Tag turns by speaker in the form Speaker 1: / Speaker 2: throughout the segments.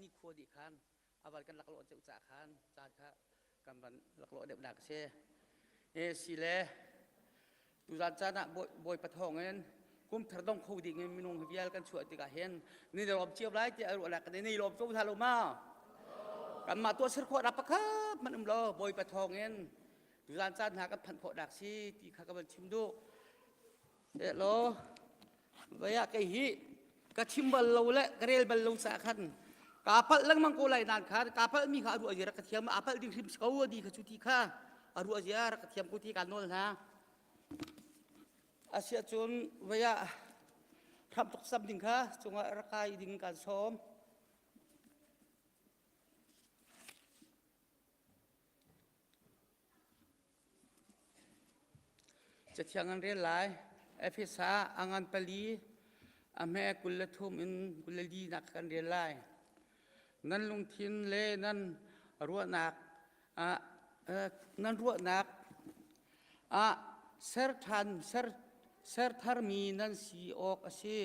Speaker 1: nikhua dih khan a van kan laklawh deuh ca khan caan kha kan van laklawh deuh nak a si. E si le tuzan caan ah Bawipa thawng in kum thar dong kho ding in minung vial kan chuah tikah hin ni lawm cio lai tiah ruah lak kan nei lawm ko hlah lo ma kanmah tuah ser khawh rak pakhat man um lo Bawipa thawng in tuzan caan hna kan phanh khawh dak si ti kha ka van chim duh Sehlaw voi ah kei hi ka chim bal lo le ka rel bal lo caah khan kaa palh lengmang ko lai nain khan kaa palhmi kha a ruah zia rak ka thiam aa palh ding hrim si ko a di kha cu ti kha a ruah zia rak ka thiam ko ti kaan nawl hna. Asiahcun voi ah hram tuk sam ding kha cungah rak kai ding kaan sawm. Cathiang an rel lai. Efesa a ngan pali a hme 23 in 24 nak kan rel lai. Nan lungthin le nan ruahnak ah nan ruahnak ah ser ṭhan ser ser tharmi nan si awk a si.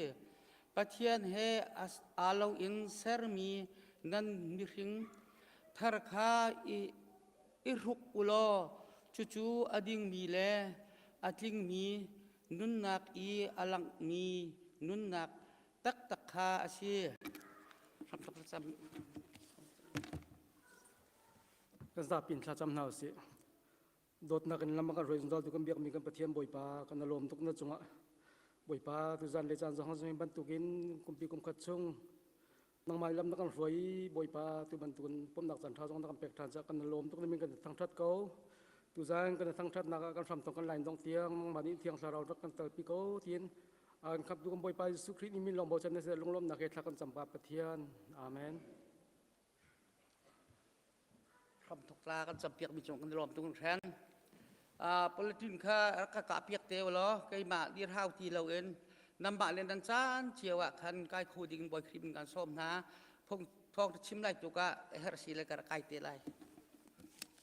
Speaker 1: Pathian he aa lo in sermi nan mihring thar kha i i hruk u law cucu a dingmi le a tlingmi nunnak i a langhmi nunnak taktak kha a si.
Speaker 2: Kan zapi in thlacam hna usih. Dawtnak in lam a kan hruai zungzal tu kan biakmi kan Pathian Bawipa kan lawm tuk na cungah Bawipa tuzan le caan zong zong bantukin kumpi kum khat chung nangmah lam na kan hruai i Bawipa tu bantukin pumnak caan ṭha zong na kan pek ṭhan caah kan lawm tuk na min kan thangṭhat ko tuzan kan thangṭhatnak ah kan hramthawk kan lain dong tiang nangmah nih thiang thlarau rak kan telpi ko tiin an khamtu kan Bawipa Jesuh Khrih nih min lawng bochan na si lunglawmnak he thla kan cam pa Pathian amen
Speaker 1: Hramthok tla kan campiak mi cung kan i lawm tung hran. Politin kha rak ka kah piak te law keimah dirhau ti loin nambah le nan caan cio ah khan kai kho ding Bawi Khrih min kan sawm hna. Phung thawng chim lai tuk ah herh si le ka rak kai te lai.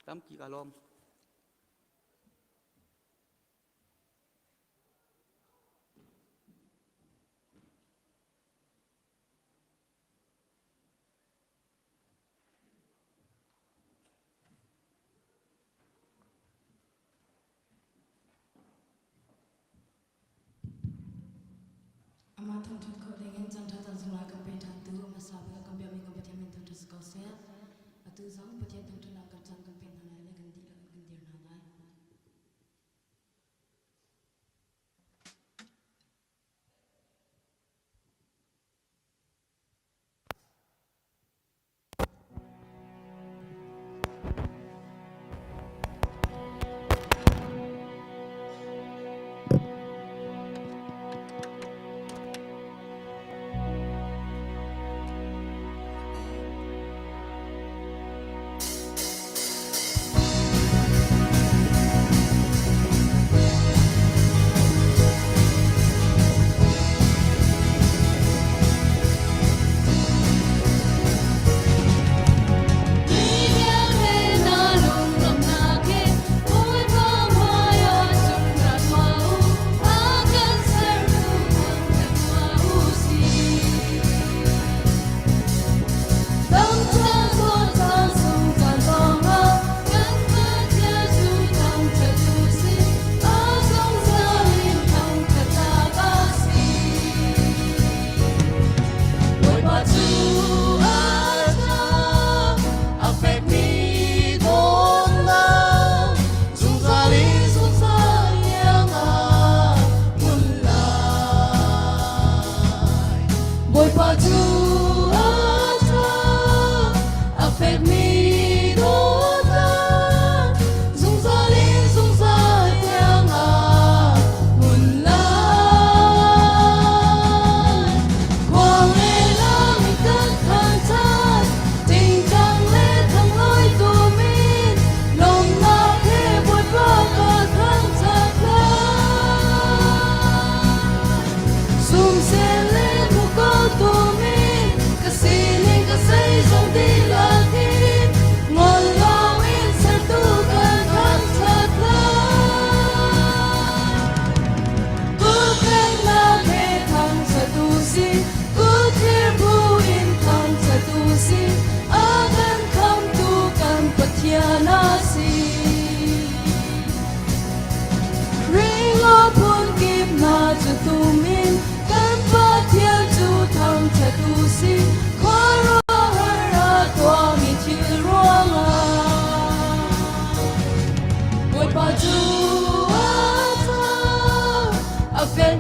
Speaker 1: Tampi ka lawm.
Speaker 3: Amah thangṭhat khawh dingin caanṭha caan zungzal kan pe ṭhantu hmasa bik ah kan biakmi kan Pathian min thangṭhat si ko seh. Atu zong Pathian thangṭhatnak kan caan kan pek hna lai le kan dihlak in kan dir hna lai.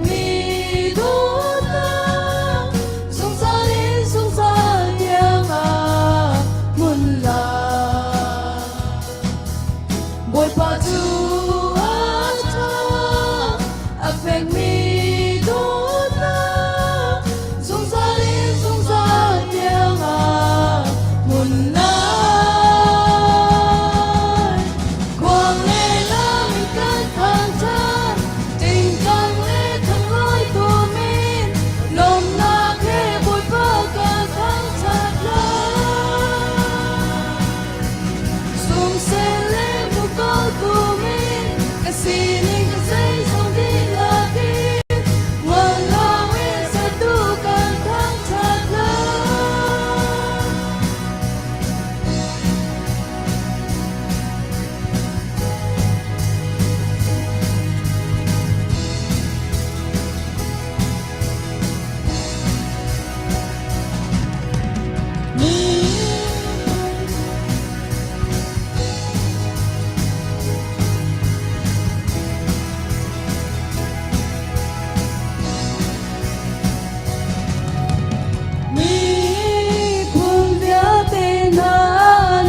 Speaker 3: fekmi dawtnak zungzal in zungzal tiang ah hmun lai. Bawipa cu a ṭha, a fekmi dawtnak zungzal in zungzal tiang ah hmun lai. Khuang le lam in kan thangṭhat, tingtang le thanglawi tum in lawmhnak he Bawipa kan thangṭhat lai. Sumsel le muko tum in ka sining ka zeizong dihlak in ngol loin sertu kan thangṭhat lai. Miphun vialte hna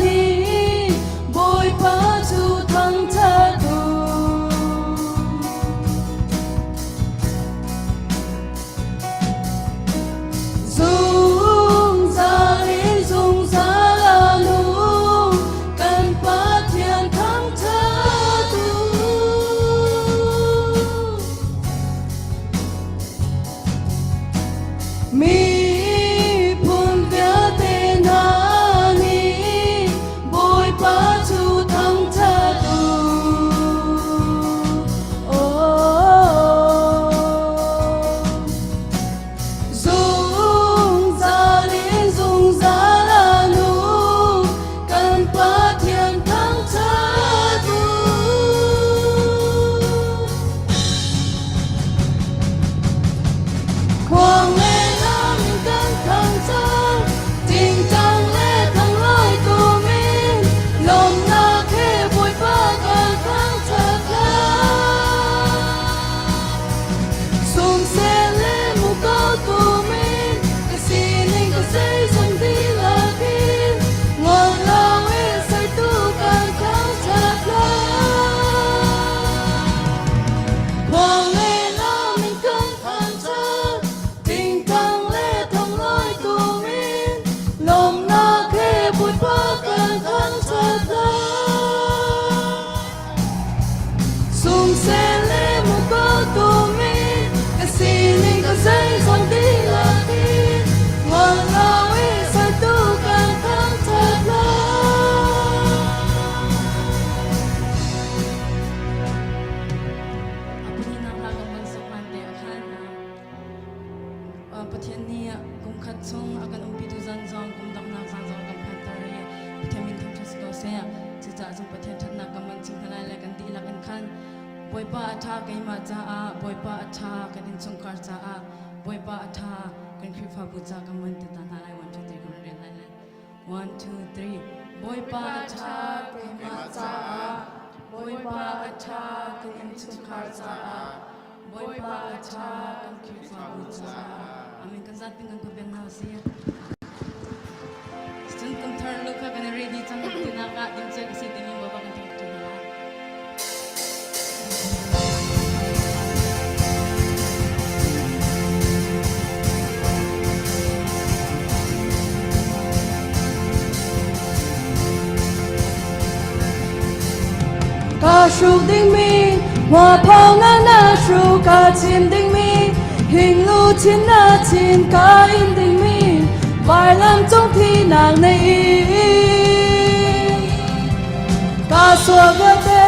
Speaker 3: nih Bawipa cu thangṭhat u. Zungzal in zungzal a nung, kan Pathian thangṭhat u. Miphun vialte hna nih Bawipa cu thangṭhat u. Oh. Zungzal in zungzal a nung, kan Pathian thangṭhat u. Khuang le lam in kan thangṭhat, tingtang le thanglawi tum in lawmhnak he Bawipa kan thangṭhat lai. Sumsel le muko tum in ka sining ka zeizong dihlak in ngol loin sertu kan thangṭhat lai. Khuang le lam in kan thangṭhat, tingtang le thonglawi tum in lawmhnak he Bawipa kan thangṭhat lai. Sumsel le muko tum in ka sining ka zeizong dihlak in ngol loin sertu kan thangṭhat lai. A pahnihnak hla kan van sak hlan te ah khan Pathian nih kum khat chung a kan umpitu zan zong kum donghnak zan zong a kan phanter i Pathian min thangṭhat si ko seh. Cucaah cun Pathian ṭhatnak kan van chim hna lai le kan dihlak in khan Bawipa a ṭha keimah caah, Bawipa a ṭha kan innchungkhar caah, Bawipa a ṭha kan Khrihfabu caah kan van ti ta hna lai. 1, 2, 3 kan rel lai le. 1, 2, 3. Bawipa a ṭha keimah caah, Bawipa a ṭha kan innchungkhar caah, Bawipa a ṭha kan Khrihfabu caah. Amen. Kan zapi kan kut beng hna usih. Cun kum thar lu kha kan i ready cang tinak ah dimcia ka si timi Bawipa kan thangṭhat hna lai.
Speaker 4: Ka hruk dingmi hmuapho na na hru ka chim dingmi hinglu chin na chin ka in dingmi vailam cung thinak nei Ka sual vialte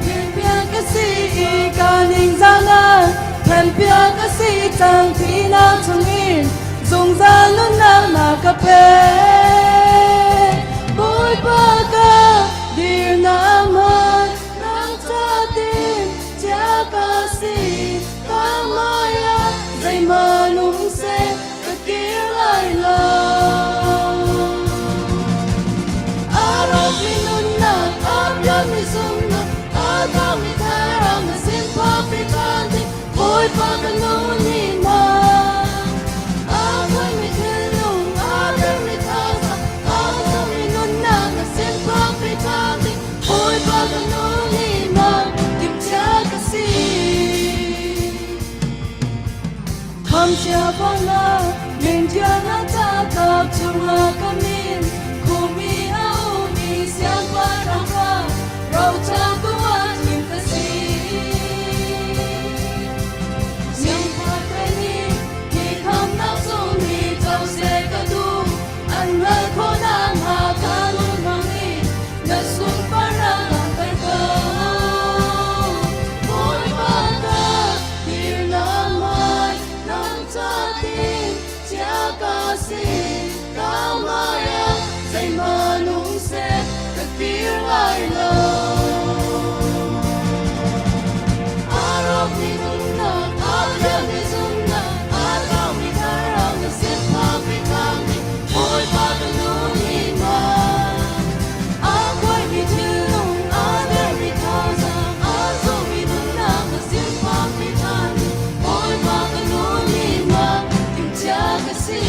Speaker 4: philhpiak ka si i ka ningzahnak thenpiak ka si cang thihnak chungin zungzal nunnak na ka pek. Bawipa ka dirnak hmun nang ca tin chia ka si ka hmaiah zeihmanh um seh ka kir lai lo. A rawkmi nunnak, a pialmi zumhnak, a thangmi thlarau na sin phakpi ṭhan ding Bawipa ka nu nih ma a mi thinlung a dermi thazaang a zomi nunnak na sin phak pi ṭhan ding Bawipa ka nu nih ma timhcia ka si. Khamcia pala mintia na ta kap chunga ka min khumi a umi siangpahrang ka roca tu ah thim ka si. Siangpahrang nih hi khamnak sung hi co seh ka duh an hngalh khawh nakhnga ka nun hmang in na sunparnak langhter ko. Bawipa ka dirnak mai nang ca tin chia ka si ka maya zeihmanh nung seh ka kir lai lo. Arok mi nunnak, a thiangmi zumhnak, a tlangmi thlarau na sin phakmi tlangmi Bawipa ka nu nih ma. A kuaimi thinlung, a dermi thazaang, a zawmi nunnak na sin phakmi tlangmi Bawipa ka nu nih ma timhcia ka si.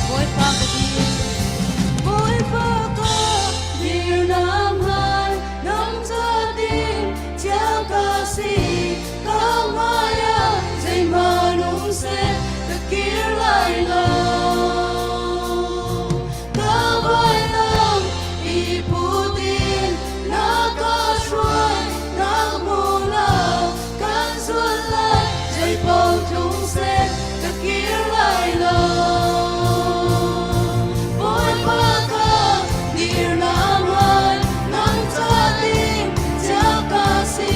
Speaker 3: Bawipa ka dir.
Speaker 4: Bawipa ka dirnak hmai nang ca ding thiang ka si ka hmai ah zeihmanh um seh ka kir lai lo. Ka vailam i put in na ka hruai nak hmun ah kan zul lai zeipaoh tlung seh ka kir lai lo. Bawipa ka dirnak hmai nang ca ding chia ka si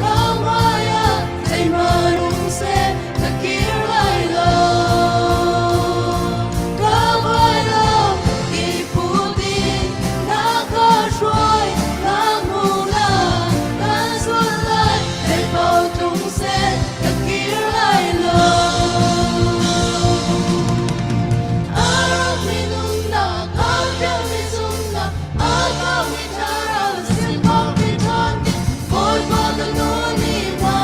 Speaker 4: ka hmai ah zeihmanh um seh ka kir lai lo. Ka vailam i put in na ka hruai nak hmun ah kan zul lai zeipaoh tlung seh ka kir lai lo. A rawkmi nunnak, a pialmi zumhnak, a kaumi thlarau sin phakmi ṭhan ding Bawipa ka nu nih ma.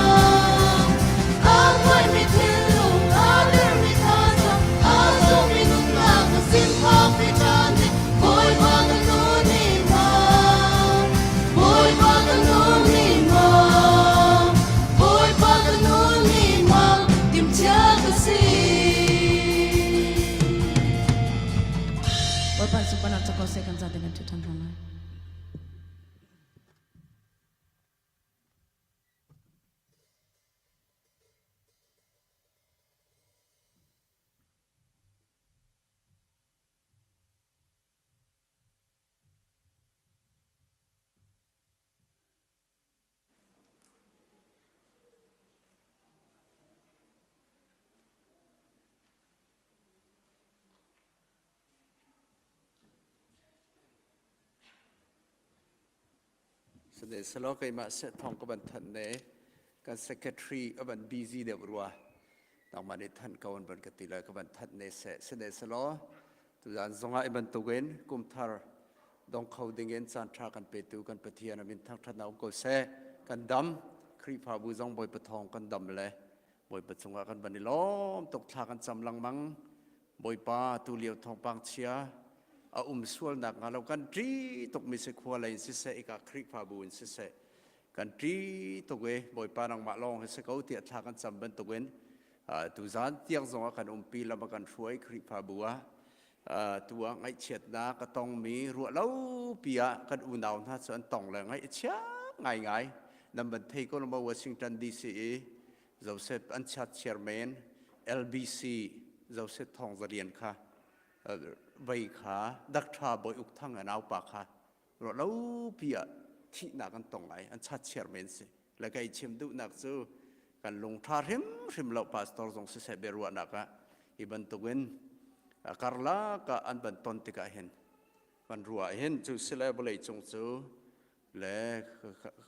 Speaker 4: A kuaimi thinlung, a dermi thazaang, a zawmi nunnak na sin phakmi ṭhan ding Bawipa ka nu nih ma. Bawipa ka nu nih ma. Bawipa ka nu nih ma timhcia ka si.
Speaker 3: Bawipa sunparnak cu ko seh kan zaten kan ṭhu ṭhan hna lai.
Speaker 5: Sihmanhsehlaw keimah seh thawng ka van thanh ne kan secretary a van busy deuh rua nangmah nih thanh ko an van ka ti le ka van thanh ne seh sihmanhsehlaw tuzan zongah i bantukin kumthar dong kho dingin caan ṭha kan petu kan Pathian a min thangṭhatnak um ko seh kan dam Khrihfabu zong Bawipa thawng kan dam le Bawipa cungah kan van i lawm tuk thla kan cam lengmang Bawipa tu lio thawngpang chia a um sualnak hnga lo kan ṭi tukmi si khua lei in siseh ika Khrihfabu in siseh kan ṭi tuk i Bawipa nangmah lawng hi si ko tiah thla kan cam bantukin tuzan tiang zongah kan umpi lam a kan hruai Khrihfabu ah tu ah ngaihchiatnak a tongmi ruah lo pi ah kan unau hna cu an tong le ngaih a chia ngaingai nan van thei ko lo Washington DC i Joseph an chat chairman LBC Joseph Thong Zarian kha vei kha Dr. Bawi Uk Thang a naupa kha ruah lo pi ah thihnak an tong lai an chat chairman si le kai chim duhnak cu kan lung tha hrimhrim lo pastor zong siseh biaruahnak ah hi bantukin. Karlak ah an van ton tikah hin van ruah hin cu sile vawlei cung cu le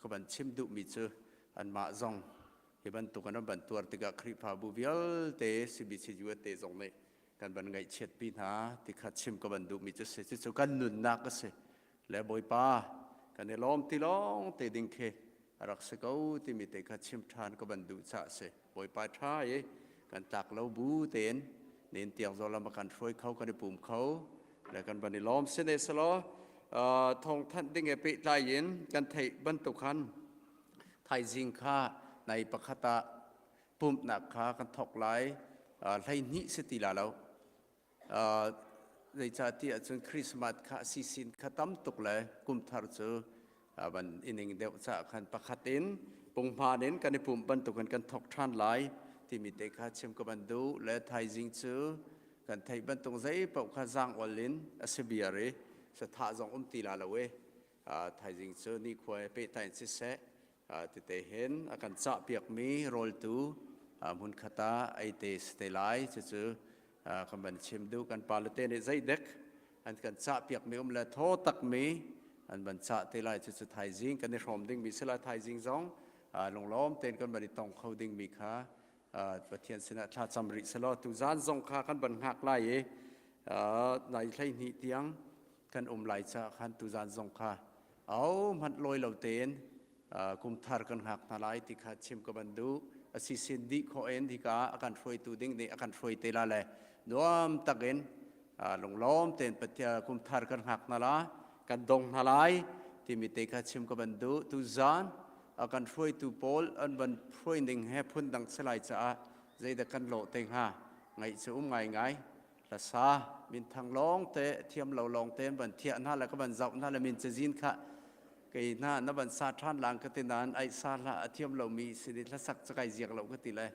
Speaker 5: ka van chim duhmi cu anmah zong hi bantuk an van tuar tikah Khrihfabu vialte CBC USA zong nih kan van ngaihchiat pi hna ti kha chim ka van duhmi cu si. Cucu kan nunnak a si. Le Bawipa kan i lawm ti lawng te ding khi a rak si ko timi te kha chim ṭhan ka van duh caah si. Bawipa ṭha i kan tlak lo bu tein nin tiang zaw lam a kan hruai kho kan i pum kho le kan van i lawm si ne selaw thawngthanh ding he pehtlai in kan theih bantuk khan thaizing kha nai pakhat ah pumhnak kha kan thawk lai 12 si ti la lo. Zeicahtiah cun Christmas kha sisin kha tam tuk le kumthar cu van ining deuh caah khan pakhat in punghman in kan i pumh bantukin kan thawk ṭhan lai timi te kha chim ka van duh le thaizing cu kan theih bantuk zei paoh kha zaang-ol in a si biar i sathah zong um ti la lo i thaizing cu nikhua he pehtlai in siseh tete hin a kan cahpiakmi rawltu hmunkhat ah ei te si te lai. Cucu kan van chim duh. Kan pale te nih zeidek an kan cahpiakmi um le thaw takmi an van cah te lai. Cucu thaizing kan i hrawm dingmi si lai. Thaizing zong lunglawm tein kan van i tong kho dingmi kha Pathian sinah thlacam rih selaw tuzan zong kha kan van hngak lai i nai 12 tiang kan um lai caah khan tuzan zong kha au hmanh lawi lo tein kumthar kan hngak hna lai ti kha chim ka van duh. A si sin dih khawh in hika a kan hruaitu ding nih a kan hruai te la le nuam takin lunglawm tein Pathian kumthar kan hngak hna la kan dong hna lai timi te kha chim ka van duh. Tuzan a kan hruaitu pawl an van hruai ning he phun dang si lai caah zeidah kan lawh te hnga ngaih cu um ngaingai. Hlasa minthang lawng te thiam lo lawng te van thiah hna le ka van zoh hna le min cazin kha kei hna na van sa ṭhan lang ka ti nain ai sa hlah a thiam lomi sin i hlasak cu kai ziak lo ka ti le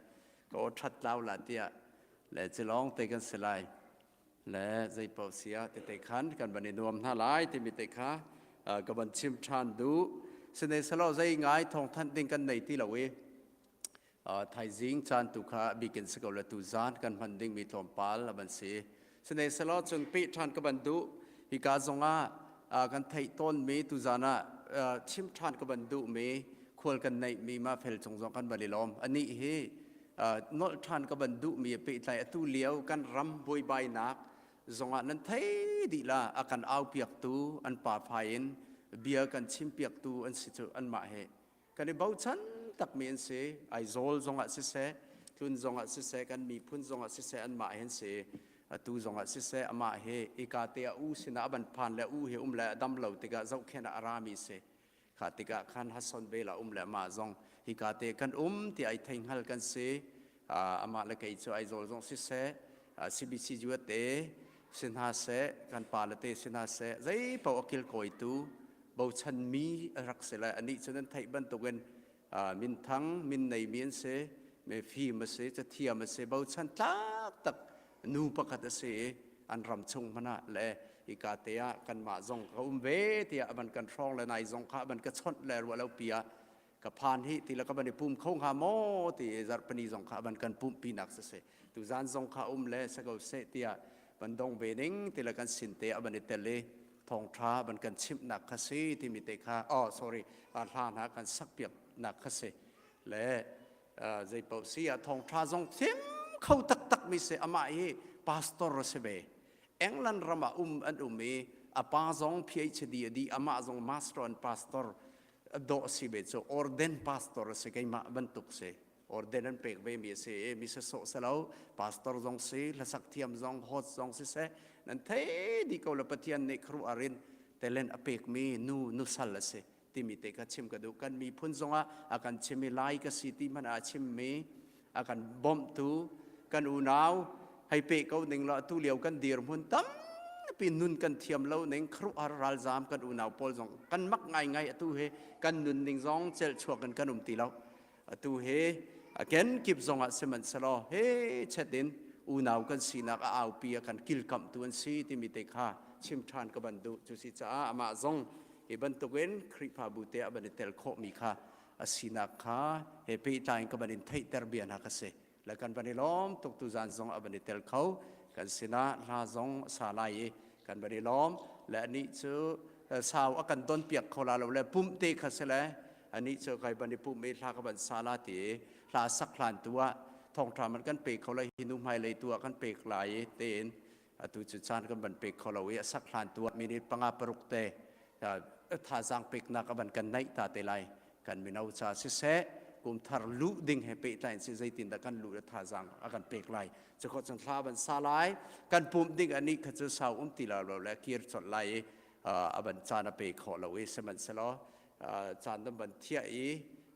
Speaker 5: ka aw ṭhat tlau la tiah le ci lawng te kan si lai le zei paoh si ah tete khan kan van i nuam hna lai timi te kha ka van chim ṭhan duh. Sine salo zei ngai thawng thanh ding kan nei ti lo i thaizing caan tu kha bikin si ko le tu zan kan hman dingmi tlawmpal a van si. Sine selaw cun peh ṭhan ka van duh. Hika zongah kan theih tawnmi tu zan ah chim ṭhan ka van duhmi khual kan neihmi ma fel cung zong kan van i lawm. Anih hi nolh ṭhan ka van duhmi pehtlai atu lio kan ram buaibainak zongah nan thei dih la a kan aupiaktu an pa phai in bia kan chimpiaktu an si cu anmah he kan i bochan takmi an si. Aizawl zongah siseh, tlun zongah siseh, kan miphun zongah siseh, anmah hin si. Atu zongah siseh, amah hi ika te a u sinah a van phan le u hi um le a dam lo tikah zohkhenh ah a rami si. Kha tikah khan Hason vel ah um le amah zong hika te kan um ti ai thei hngal kan si. Amah le kei cu Aizawl zong siseh, CBC te si hna seh, kan pa le te si hna seh, zei paoh a kilkawitu bochanmi a rak si le anih cu nan theih bantukin minthang min neimi an si, mifim a si, cathiam a si, bochan tlak tak nu pakhat a si i an ram chung hmanh ah le hika te ah kanmah zong ka um ve tiah a van kan hrawng le nai zong kha a van ka chawnh le ruah lo pi ah ka phan hi ti le ka van i pum kho hnga maw ti i zarhpini zong kha a van kan pumhpi nak si. Tuzan zong kha um le sa ko seh tiah van dong ve ning ti le kan sin te a van i tel i thawngṭha van kan chimhnak kha si timi te kha, oh sorry, hla hna kan sakpiak nak kha si le zei paoh si ah thawngṭha zong thim kho taktak mi si. Amah hi pastor a si ve. England ram ah um an um i a pa zong PhD a dih, amah zong master and pastor dawh si ve cu orden pastor a si, keimah bantuk si. Orden an pek ve mi a si i mi sawsawh si lo. Pastor zong si, hlasak thiam zong, host zong siseh, nan thei dih ko le Pathian nih khuaruahhar in talent a pekmi nu nusal a si timi te kha chim ka duh. Kan miphun zongah a kan chim i Lai ka si ti hmanh ah a chimmi a kan bawmhtu kan unau hei pe ko ning law atu lio kan dirhmun tampi nun kan thiam lo ning khuaruahhar ralzaam kan unau pawl zong kan mak ngaingai. Atu hi kan nun ning zong celh chuak in kan um ti lo. Atu hi a kenkip zongah sihmanhsehlaw he chet in unau kan sinak a aupi a kan kilkamhtu an si timi te kha chim ṭhan ka van duh. Cu si caah amah zong hi bantukin Khrihfabu te a van i tel khawhmi kha a sinak kha he pehtlai in ka van in theihter bia hna ka si le kan van i lawm tuk. Tuzan zong a van i tel kho. Kan sinah hla zong a sa lai i kan van i lawm. Le anih cu sau a kan don piak kho la lo le pumh te kha si le anih cu kai van i pumh i hla ka van sa la ti i hla sak hlan tu ah thawngṭha man kan pe kho lai hi nu hmailei tu ah kan pek lai i tein atu cu caan kan van pe kho lo i a sak hlan tu ah minute panga paruk te thazaang peknak a van kan naih ta te lai. Kan mino ca siseh, kumthar luh ding he pehtlai in si zeitin dah kan luh le thazaang a kan pek lai. Cukhawh cun thla van sa lai. Kan pumh ding anih kha cu sau um ti lo le kir colh lai i a van caan a pe khawh lo i sihmanhsehlaw caan dam van thiah i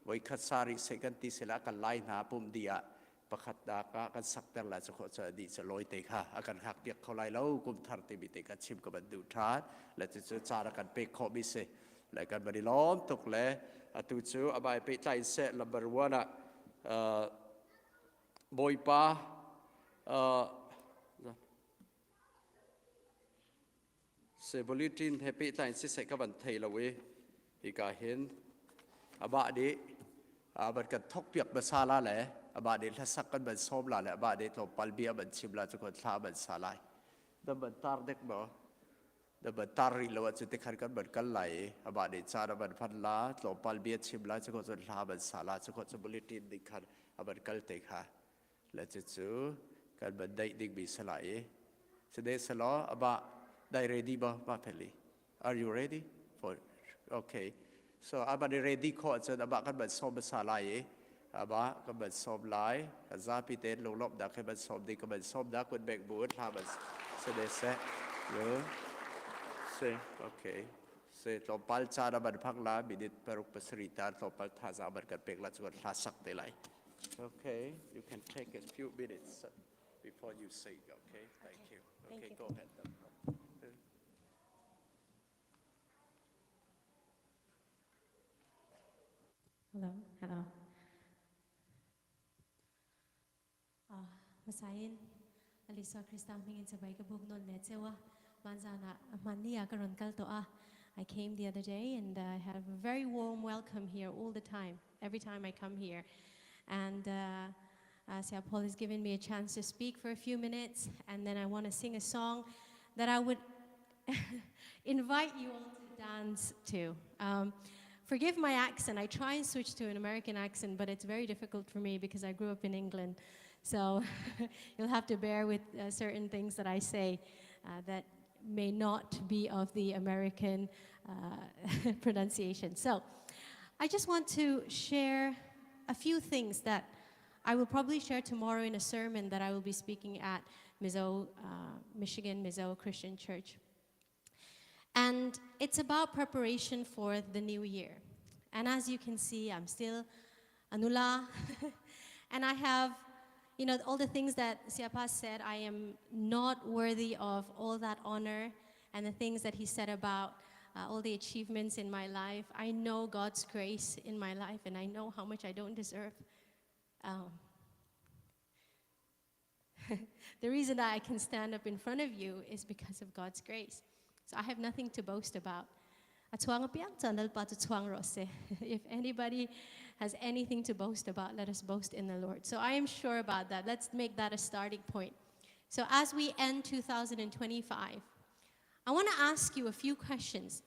Speaker 5: voikhat sa rih seh kan ti sila kan lai hna pumh dih ah pakhat dak ah kan sakter lai cu khawh cu dih cu lawi te kha a kan hak piak kho lai lo. Kum thar timi te kha chim ka ban duh ṭhan le cucu caan a kan pek khawh mi si le kan van i lawm tuk. Le atu cu abai pehtlai seh number one ah Bawipa Sevolutin he pehtlai in siseh ka van thei lo i hika hin amah nih van kan thok piak hmasa la le amah nih hlasak kan van sawm la le amah nih tlawmpal bia van chim la cu kan thla van sa lai. Na van tar dek maw? Na van tar rih lo ahcun tikhan kan van kal lai i amah nih caan a van hman la, tlawmpal bia chim la, cu cun hla van sa la, cu cun bulletin nih khan a van kal te kha. Le cucu kan van daih dingmi si lai i side selaw abah dai ready ba ma pheli? Are you ready for? Okay, so aba ni ready kho ahcun abah kan van sawm hmasa lai i abah kan van sawm lai. Kan zapi tein lunglawmh dak he van sawm ding kan van sawm dak kut bek bu in hla van side seh yo se. Okay, se tlawmpal caan a van phak la, minute paruk pasarih tan tlawmpal thazaang van kan pek la, cu kan hla sak te lai. Okay, you can take a few minutes before you say, okay? Thank you.
Speaker 6: Thank
Speaker 5: Okay,
Speaker 6: you.
Speaker 5: Go ahead.
Speaker 6: Hello, hello. Masain, Alisa Krista hmingin chibai ka buk nawn leh cheu a. Hmanzanah hmanni ah ka rawn kal tawh a. I came the other day and I had a very warm welcome here all the time, every time I come here. And uh, uh, Sia Paul has given me a chance to speak for a few minutes, and then I want to sing a song that I would invite you all to dance to. Um, forgive my accent. I try and switch to an American accent, but it's very difficult for me because I grew up in England. So you'll have to bear with uh, certain things that I say uh, that may not be of the American uh, pronunciation. So I just want to share a few things that I will probably share tomorrow in a sermon that I will be speaking at Mizo, uh, Michigan Mizo Christian Church. And it's about preparation for the new year. And as you can see, I'm still a nula. and I have, you know, all the things that Siapa said, I am not worthy of all that honor and the things that he said about uh, all the achievements in my life. I know God's grace in my life, and I know how much I don't deserve. Um, the reason that I can stand up in front of you is because of God's grace. So I have nothing to boast about. If anybody has anything to boast about, let us boast in the Lord. So I am sure about that. Let's make that a starting point. So as we end 2025, I want to ask you a few questions.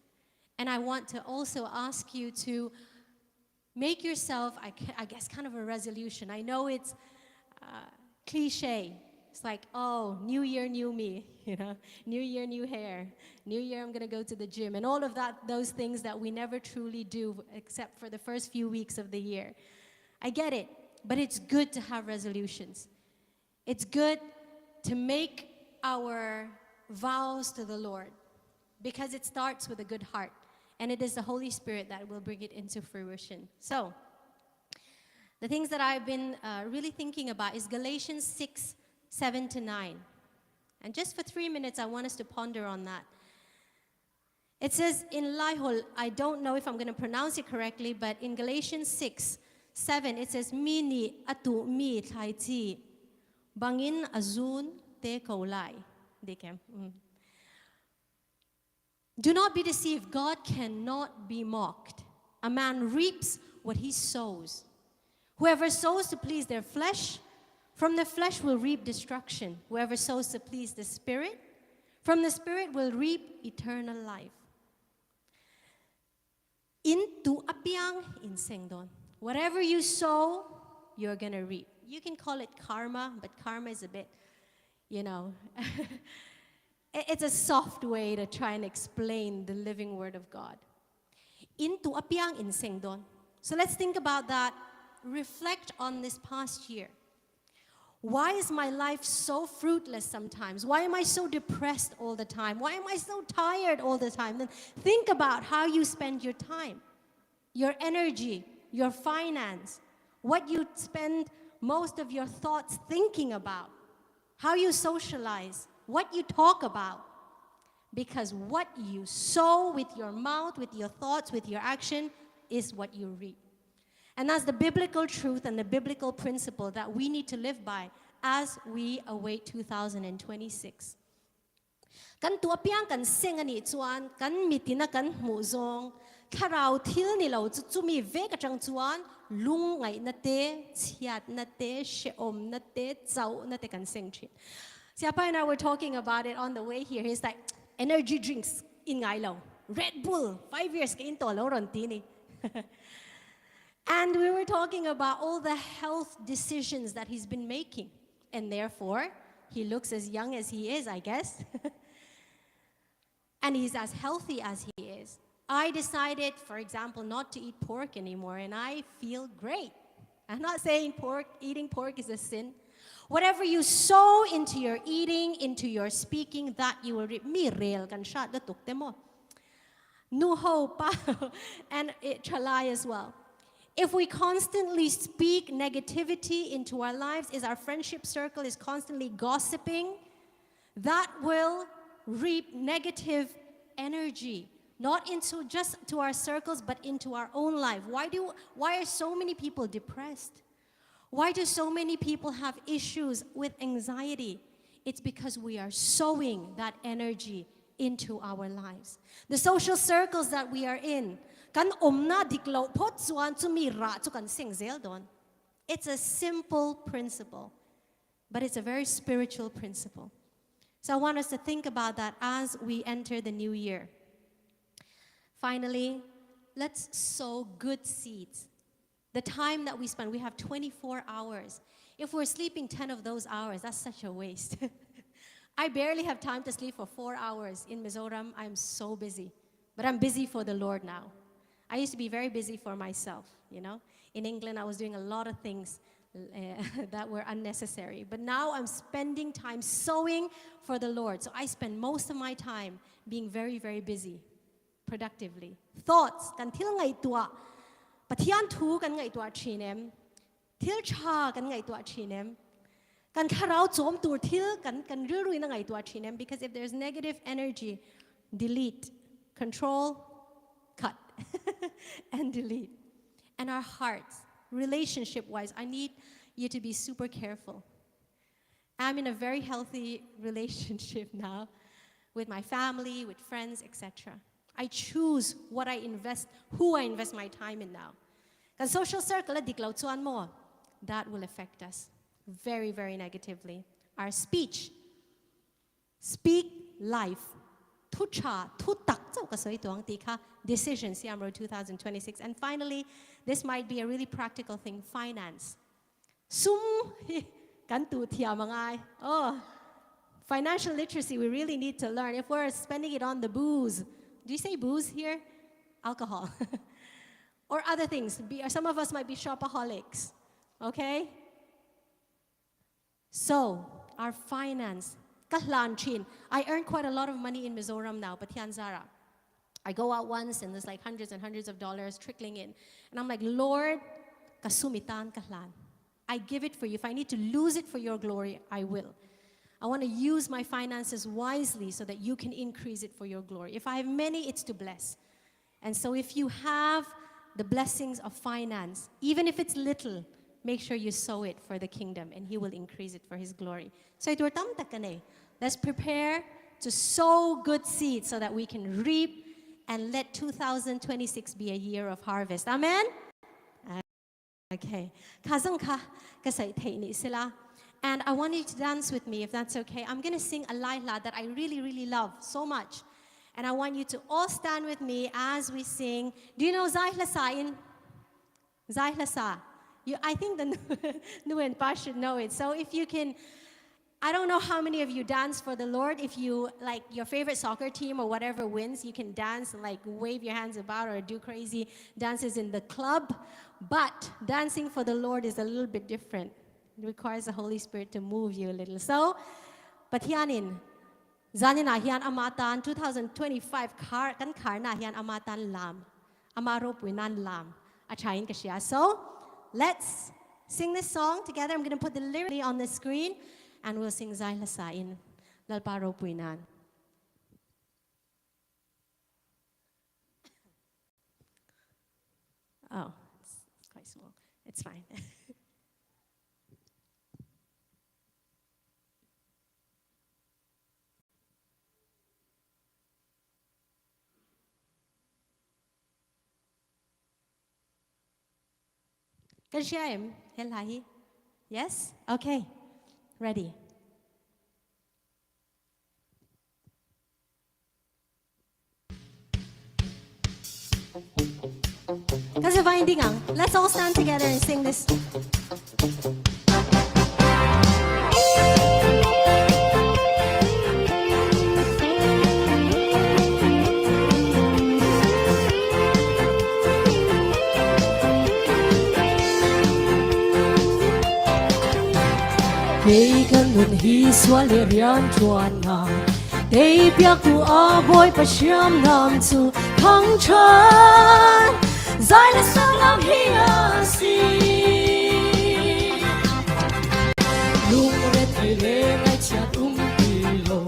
Speaker 6: And I want to also ask you to make yourself, I, I guess, kind of a resolution. I know it's uh, cliche. It's like, oh, new year, new me, you know, new year, new hair, new year, I'm gonna go to the gym, and all of that, those things that we never truly do except for the first few weeks of the year. I get it, but it's good to have resolutions. It's good to make our vows to the Lord because it starts with a good heart, and it is the Holy Spirit that will bring it into fruition. So, the things that I've been uh, really thinking about is Galatians 6 7 to 9. And just for three minutes, I want us to ponder on that. It says in Laiholh, I don't know if I'm going to pronounce it correctly, but in Galatians 6 7, it says, Mi nih a tuhmi thlaici bangin a zun te ko lai. Mm. Do not be deceived. God cannot be mocked. A man reaps what he sows. Whoever sows to please their flesh from the flesh will reap destruction. Whoever sows to please the Spirit, from the Spirit will reap eternal life. In tu apiang in seng don. Whatever you sow, you're going to reap. You can call it karma, but karma is a bit, you know, it's a soft way to try and explain the living word of God. In tu apiang in seng don. So let's think about that. Reflect on this past year. Why is my life so fruitless sometimes? Why am I so depressed all the time? Why am I so tired all the time? Then think about how you spend your time, your energy, your finance, what you spend most of your thoughts thinking about, how you socialize, what you talk about. Because what you sow with your mouth, with your thoughts, with your action, is what you reap. And that's the biblical truth and the biblical principle that we need to live by as we await 2026. Kan tuah piang kan seng ani chuan kan mitina kan hmuh zawng thlarau thil ni lo chu chumi vek atang chuan lung ngai na te chhiat na te hreawm na te chau na te kan seng thin. Siapa and I were talking about it on the way here. He's like, energy drinks in ngai lo. Red Bull, 5 years ka in to lo ron ti ni. And we were talking about all the health decisions that he's been making. And therefore, he looks as young as he is, I guess. And he's as healthy as he is. I decided, for example, not to eat pork anymore, and I feel great. I'm not saying eating pork is a sin. Whatever you sow into your eating, into your speaking, that you will reap. Mi rel kan shat da tuk te mo. Nu ho pa and it chalai as well. If we constantly speak negativity into our lives, is our friendship circle is constantly gossiping, that will reap negative energy, not into just to our circles, but into our own life. Why are so many people depressed? Why do so many people have issues with anxiety? It's because we are sowing that energy into our lives. The social circles that we are in, kan omna diklo phot chuan chumi ra chu kan seng zel don. It's a simple principle, but it's a very spiritual principle. So I want us to think about that as we enter the new year. Finally, let's sow good seeds. The time that we spend, we have 24 hours. If we're sleeping 10 of those hours, that's such a waste. I barely have time to sleep for 4 hours. In Mizoram, I'm so busy. But I'm busy for the Lord now. I used to be very busy for myself. In England, I was doing a lot of things that were unnecessary. But now I'm spending time sowing for the Lord. So I spend most of my time being very, very busy, productively. Thoughts, kan thil ngaihtuah, Pathian thu kan ngaihtuah thin em, thil tha kan ngaihtuah thin em, kan thlarau chawm tur thil kan kan rilru in ngaihtuah thin em, because if there's negative energy, delete, control, cut, and delete. And our hearts, relationship wise, I need you to be super careful. I'm in a very healthy relationship now with my family, with friends, etc. I choose what I invest, who I invest my time in now. Kan social circle dik lo chuan mo, that will affect us very, very negatively. Our speech, speak life. Thu tha, thu tak chau ka soi tuang ti kha decision siam ro 2026. And finally, this might be a really practical thing, finance. Sum kan tu thiam angai. Oh, financial literacy, we really need to learn. If we're spending it on the booze, do you say booze here? Alcohol. Or other things. Some of us might be shopaholics, okay? So, our finance, ka hlan thin. I earn quite a lot of money in Mizoram now, Pathian zarah. I go out once and there's like hundreds and hundreds of dollars trickling in. And I'm like, "Lord, ka sum i tan ka hlan. I give it for you. If I need to lose it for your glory, I will. I want to use my finances wisely so that you can increase it for your glory. If I have many, it's to bless." And so if you have the blessings of finance, even if it's little, make sure you sow it for the kingdom and he will increase it for his glory. So let's prepare to sow good seeds so that we can reap and let 2026 be a year of harvest. Amen? Okay. Kha zong kha ka sai thei ni sila. And I want you to dance with me if that's okay. I'm going to sing a Lai hla that I really, really love so much. And I want you to all stand with me as we sing. Do you know Zai Hla Sa in? Zai Hla Sa. You, I think the Nu and Pa should know it. So if you can, I don't know how many of you dance for the Lord. If you like your favorite soccer team or whatever wins, you can dance and like wave your hands about or do crazy dances in the club. But dancing for the Lord is a little bit different. It requires the Holy Spirit to move you a little. So, Pathianin, zanin ah hian ama tan 2025 khar kan khar na hian ama tan lam ama ropui nan lam a thain ka hria. So, let's sing this song together. I'm going to put the lyric on the screen and we'll sing Zai Hla Sa in Lalpa ropui nan. Oh, it's quite small. It's fine. Kan hria em? He hla hi? Yes? Okay. Ready. Kasi finding ang. Let's all stand together and sing this.
Speaker 4: Kei kan nun hi sual le rian ṭuannak tei piaktu a Bawipa hriamnam cu thangṭhat zai le salam hi a si. Lungrethei le ngaihchiat um ti lo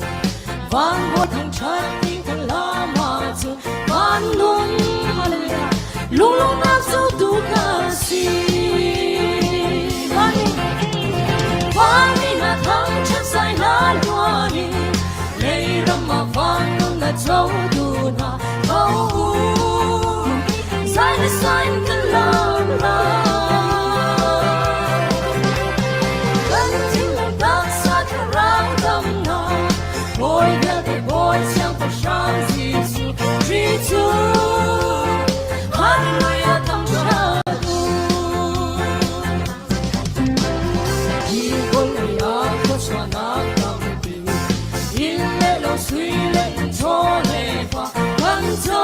Speaker 4: van bawi thangṭhat ding kan lam ahcun van nung hallelujah lunglawmhnak cu tu ka si. Van in a thangṭhat zai na luan in lei ram ah van nun na co tu hna tho u zai le sain kan lam lai. Kan thinlung taksa thlarau damnak Bawi vialte Bawi Siangpahrang Jesuh Khrih cu Hallelujah thangṭhat u. Hi vawlei ah khuachuahnak tampi inn le lo sui le chaw le fa kan co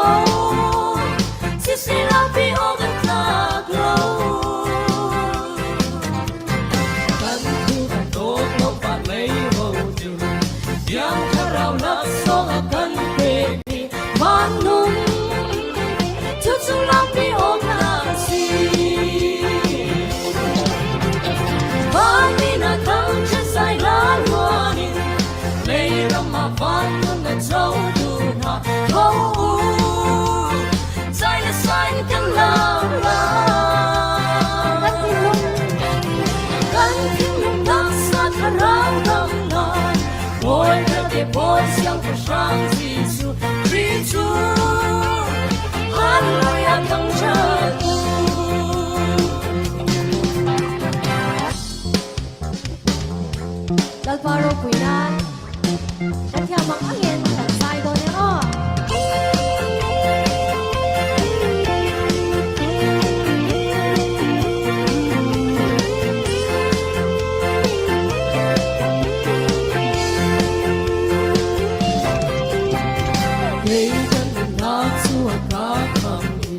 Speaker 4: sisirapi aw kan tlak lo kan thu kan dawt lo van lei ro ding Thiang Thlarau laksawng a kan pekmi van nung cucu lampi awk a si. Van in a thangṭhat zai la luan in lei ram ah van nun a cotu hna tho u zai le sain kan lam lai. Kan thinlung kan thinlung taksa thlarau damnak Bawi vialte Bawi Siangpahrang Jesuh Khrih cu Hallelujah thangṭhat u.
Speaker 6: Lalpa ropui nan kan thiam ang angin kan sai dawn e aw.
Speaker 4: Kei kan nunnak cu a ka kham i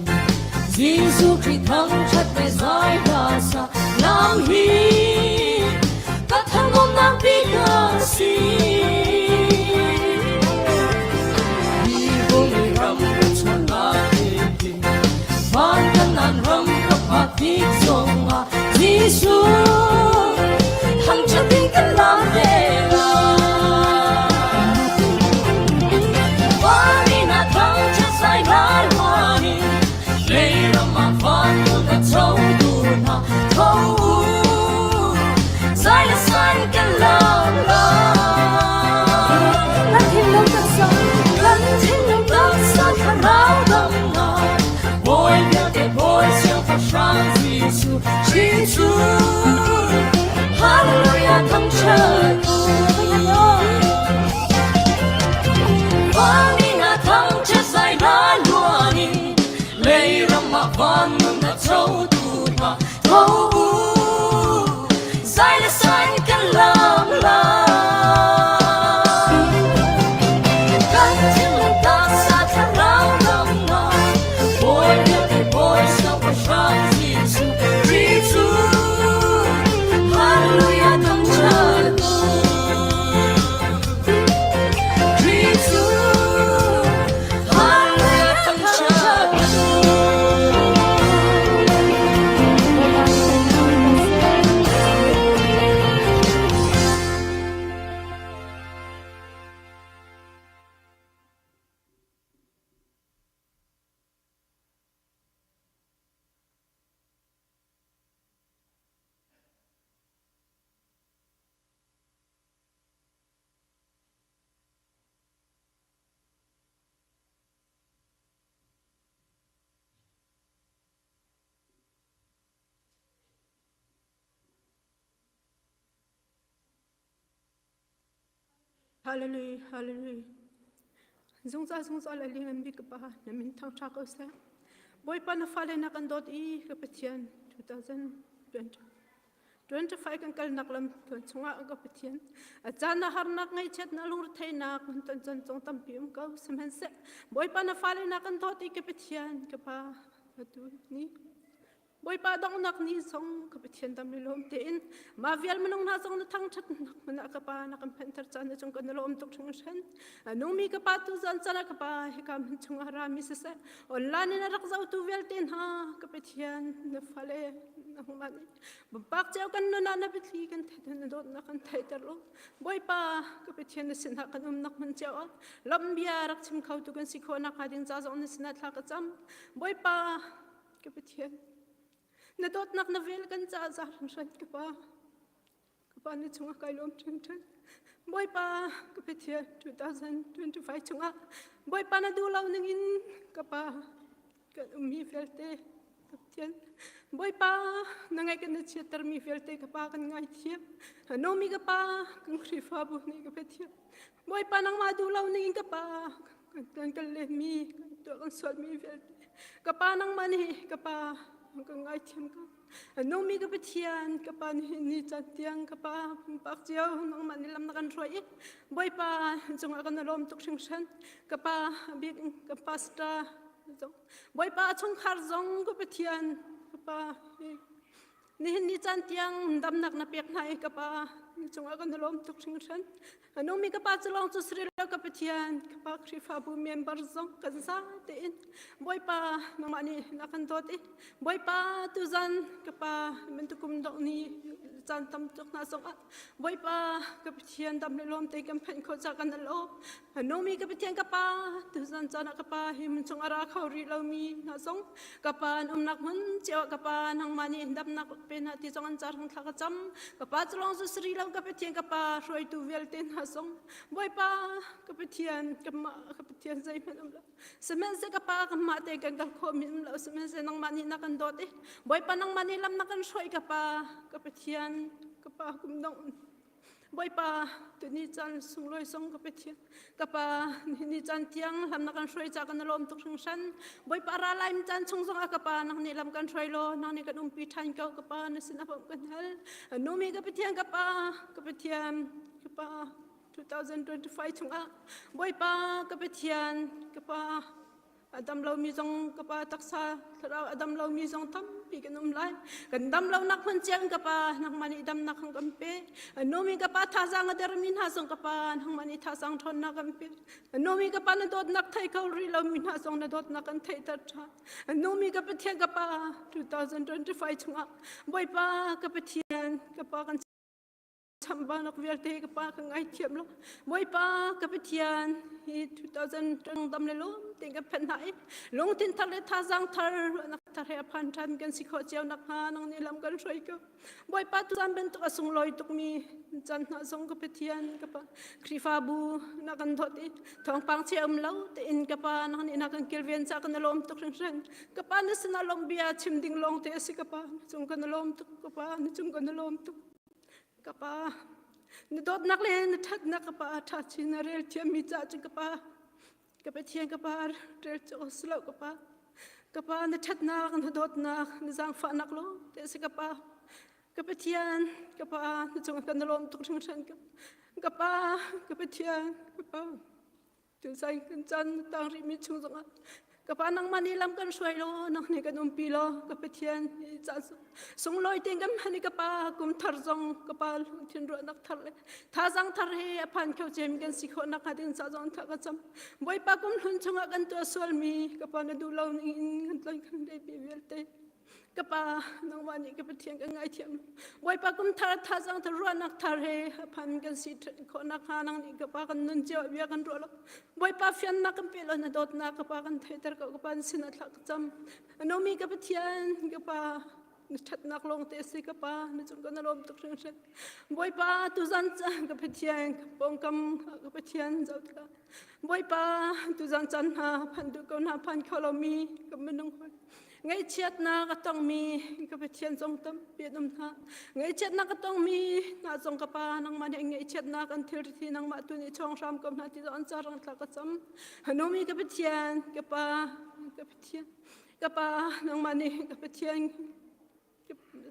Speaker 4: Jesuh Khrih thangṭhat le zai hla sa lam hi ka thanglawmnak bik a si. Hi vawlei ram ka chuannak he hin van kan ram ka phak tik zongah Jesuh thangṭhat in kan lam te lai. Van in a thangṭhat zai lai huan in lei ram ah van na cotu hna tho u zai le san kan lam lai.
Speaker 7: Thinlung taksa thlarau lawmnak Bawi vialte Bawi siangpahrang Jesuh Khrih cu Hallelujah thangṭhat u. Khrih cu Hallelujah thangṭhat u.
Speaker 8: Hallelujah, hallelujah. Zungzal zungzal a lian bik ka pa na min thangṭha ko seh. Bawipa na fale na kan dawt i ka Pathian 2020 25 kan kalnak lam tuan chungah ka Pathian a caan na harnak ngaihchiatnak lungretheihnak kan ton chan chung tampi um ko sihmanhseh Bawipa na fale na kan dawt i ka Pathian ka pa atu ni Bawipa donghnak ni zong ka Pathian dam le lawm tein mah vial minung hna zong na thangṭhat nak hmun ah ka pa na kan phanhter caan na cung kan lawm tuk hringhran nungmi ka pa tu zan caan ah ka pa hika hmun chungah rami siseh online in a rak zohtu vialte hna ka Pathian na fale na hungman Bak cio kan nun ah na biathli kan theih na dawtnak kan theihter lo Bawipa ka Pathian na sinah kan umnak hmun cio ah lawmh bia rak chim kho tu kan si khawh nakhnga ding ca zong na sinah thla ka cam Bawipa ka Pathian na dawtnak na vel kan ca za hringhran ka pa ka pa na chungah kai lawm hringhran Bawipa ka Pathian 2025 chungah Bawipa na duh lo ning in ka pa kan ummi vialte ka Pathian Bawipa na ngaih kan na chiattermi vialte ka pa kan ngaithiam nomi ka pa kan Khrihfabu nih ka Pathian Bawipa nangmah duh lo ning in ka pa kan kan lehmi kan tuah kan sualmi vialte ka pa nangmah nih ka pa kan ngaithiam ka Nungmi ka Pathian ka pa nih ni caan tiang ka pa pumpak cio nangmah nih lam na kan hruai i Bawipa cungah kan lawm tuk hringhran ka pa bik ka pastor zong Bawipa chungkhar zong ka Pathian ka pa nihin ni caan tiang damnak na pek hna i ka pa cungah kan lawm tuk hringhran Nungmi ka pa cu lawng cu si lo ka Pathian ka pa Khrihfabu member zong kan za tein Bawipa nangmah nih na kan dawt i Bawipa tuzan ka pa mintukum dong ni caan tam tuk hna zongah Bawipa ka Pathian dam le lawm te kan phanh khawh ca kan lawm nungmi ka Pathian ka pa tuzan caan ah ka pa hi mun chung a ra kho rih lomi hna zong ka pa an umnak hmun cio ah ka pa nangmah nih damnak pe hna ti zong an car thla ka cam ka pa cu lawng cu sri lo ka Pathian ka pa hruaitu vialte hna zong Bawipa ka Pathian ka mah ka Pathian zeihmanh um lo sihmanhseh ka pa ka mah te kan kal khawh mi um lo sihmanhseh nangmah nih na kan dawt i Bawipa nangmah nih lam na kan hruai ka pa ka Pathian ka pa kum dong Bawipa tuni caan sunglawi song ka Pathian ka pa ni caan tiang lam na kan hruai ca kan lawm tuk hringhran Bawipa ra lai caan chung zong ah ka pa nang nih lam kan hruai law nang nih kan umpi ṭhan ko ka pa na sin a kan hal numi ka Pathian ka pa ka Pathian ka pa 2025 chungah Bawipa ka Pathian ka pa A dam lomi zong ka pa taksa thlarau a dam lomi zong tampi kan um lai. Kan dam lonak hmun ciang ka pa nangmah nih damnak hang kan pe. Numi ka pa thazaang a dermi hna zong ka pa nangmah nih thazaang ṭhawnnak kan pe. Numi ka pa na dawtnak thei kho rih lomi hna zong na dawtnak kan theihter ṭhan. Numi ka Pathian ka pa 2025 chungah Bawipa ka Pathian ka pa kan chambaunak vialte ka pa ka ngaithiam lo Bawipa ka Pathian hi 2000 dam le lawm tein kan phanh hna i lungthin thar le thazaang thar ruahnak thar he a phan ṭhan kan si khawh cio nakhnga nang nih lam kan hruai ko Bawipa tu caan bantuk a sunglawi tukmi caan hna zong ka Pathian ka pa Khrihfabu na kan dawt i thawngpang chia um lo tein ka pa nang nih na kan kilven ca kan lawm tuk hringhran ka pa na sinah lawm bia chim ding lawng te a si ka pa na cung kan lawm tuk ka pa na cung kan lawm tuk Ka pa, na dawtnak le na ṭhatnak ka pa ṭha chin na rel thiammi caah cun ka pa, ka Pathian ka pa rel cu si lo ka pa. Ka pa na ṭhatnak, na dawtnak, na zaangfahnak lawng te a si ka pa. Ka Pathian, ka pa, na cung kan na lawm tuk hringhran ka. Ka pa, ka Pathian, ka pa. Tuzai kan caan tang rih mi chung zongah ka pa nangmah nih lam kan hruai law nang nih kan umpi law ka Pathian hi caan sunglawi tein kan hman i ka pa kum thar zong ka pa lungthin ruahnak thar le thazang thar he a phan kho cem kan si khawh nakhnga ding ca zong tha ka cam Bawipa kum hlun chungah kan tuah sualmi ka pa na duh lo ning in kan tlon kan le vialte Ka pa, nangmah nih ka Pathian kan ngaithiam. Bawipa kum thar thazang thar ruahnak thar he phan kan si khawh nakhnga nang nih ka pa kan nun cio bia kan ruah lo. Bawipa fiannak kan pe lo na dawtnak ka pa kan theiter ko ka pa sin a thla ka cam. Anomi ka Pathian ka pa na ṭhatnak lawng te si ka pa na cung kan lawm tuk hringhran. Bawipa tuzan ka Pathian ka pawngkam ka Pathian zoh tikah Bawipa tuzan caan hna phan duh ko hna phan kho lomi ka minung hoi. Ngaihchiatnak a tongmi ka Pathian zong tampi an um hna. Ngaihchiatnak a tongmi hna zong ka Pa nangmah nih ngaihchiatnak an thil hi nangmah tu nih chawng hram ko hna ti zong an carang thla ka cam. Hanumi ka Pathian, ka Pa, ka Pathian, ka Pa nangmah nih ka Pathian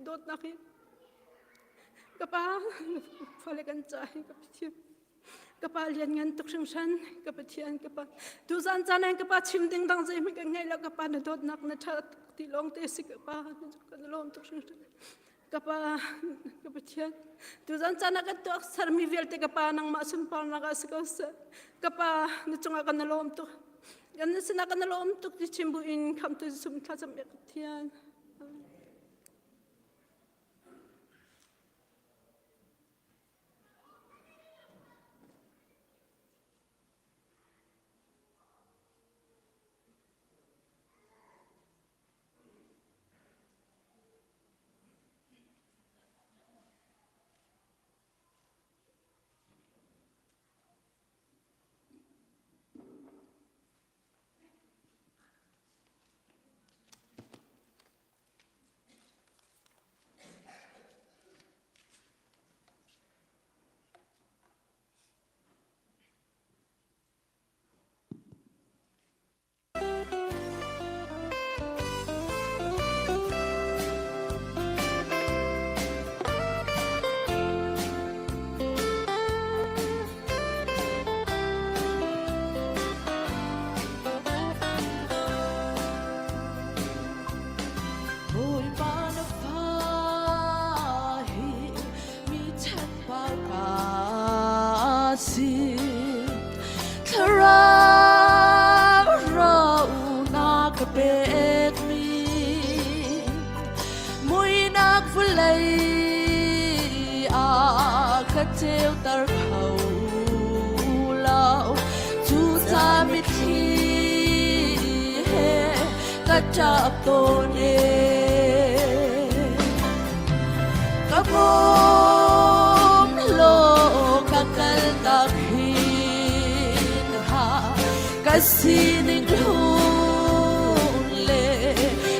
Speaker 8: dawtnak hi ka Pa fale kan ca hi ka Pathian. Ka pa lianngan tuk hringhran, ka Pathian, ka pa. Tuzan caan ah ka pa chim ding dang zeihmanh kan ngei lo, ka pa na dawtnak na ṭha ti lawng te si ka pa, kan lawm tuk hringhran. Ka pa, ka Pathian, tuzan caan ah kan tuak sermi vialte ka pa nangmah sunparnak ah si ko seh. Ka pa, na cungah kan lawm tuk. Kan sinah kan lawm tuk ti chim bu in khamtu sum thlacam ka Pathian.
Speaker 7: Bawipa na fa hi mi chekpar ka si. Thlarau rau na ka pekmi muinak vawlei ah ka ceuter kho lo. Cu ca mitthli he ka ṭap tawn e. Ka bawm law ka kal tak hin ha ka sining hlun le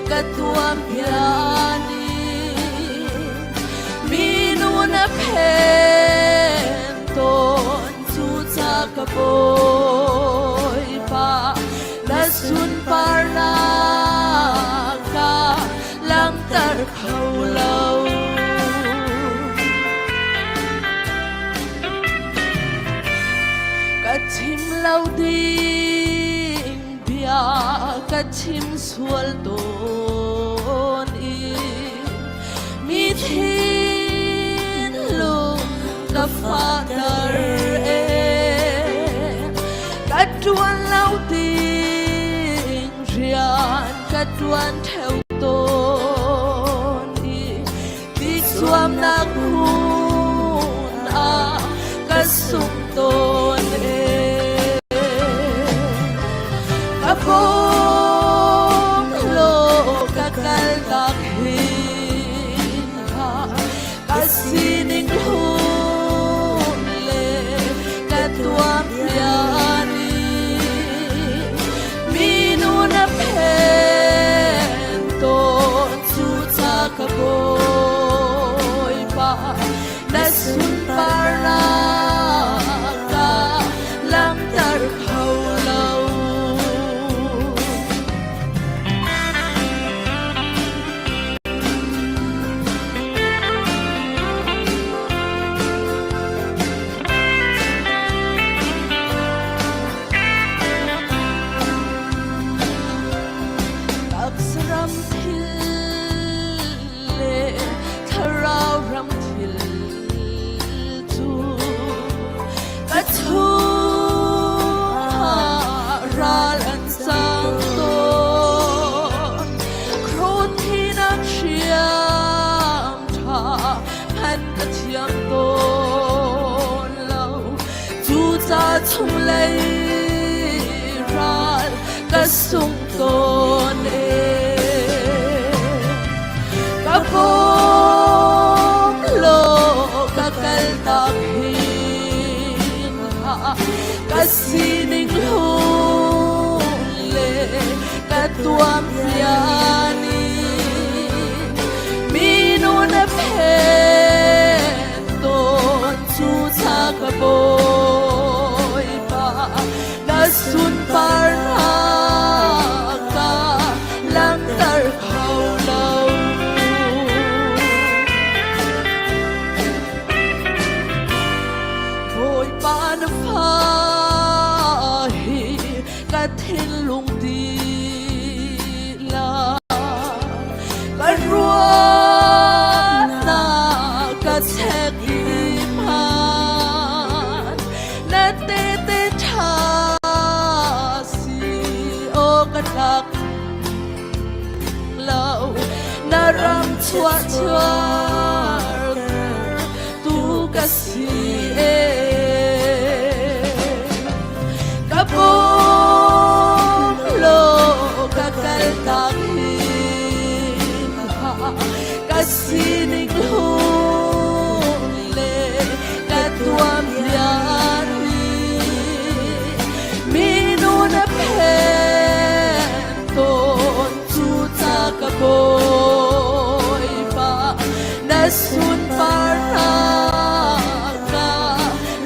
Speaker 7: ka tuam piani mi nu na phen tawn cu ca ka bawipa na sunparnak ka langhter kho lo. Ka chim lo ding bia ka chim sual tawn i mi thinlung ka fahter e ka ṭuan lo ding rian ka ṭuan ṭheo tawn i ti zuamnak hmun ah ka sung tawn e ka bawm law ka kaltak hin ha ka sining hlun le ka tuam piani mi nu na phen tawn cu ca ka bawipa na sunparnak ka langhter kho lo. sung tawn e. Ka bawm law ka kal tak hin ha, ka sining hlun le ka tuam rian in minu na phen tawn cu ca ka Bawipa na sunparnak ka langhter kho lo. Bawipa na fa hi ka thinlung dihlak ka ruahnak ka chek i hmaan na tehte ṭha si aw ka tlak lo na ram chuah chuar tu ka si e ka pum lo ka kal tak hin ka sining hlun le ka tuam rian minu na phen tawn cu ca ka Bawipa na sunparnak ka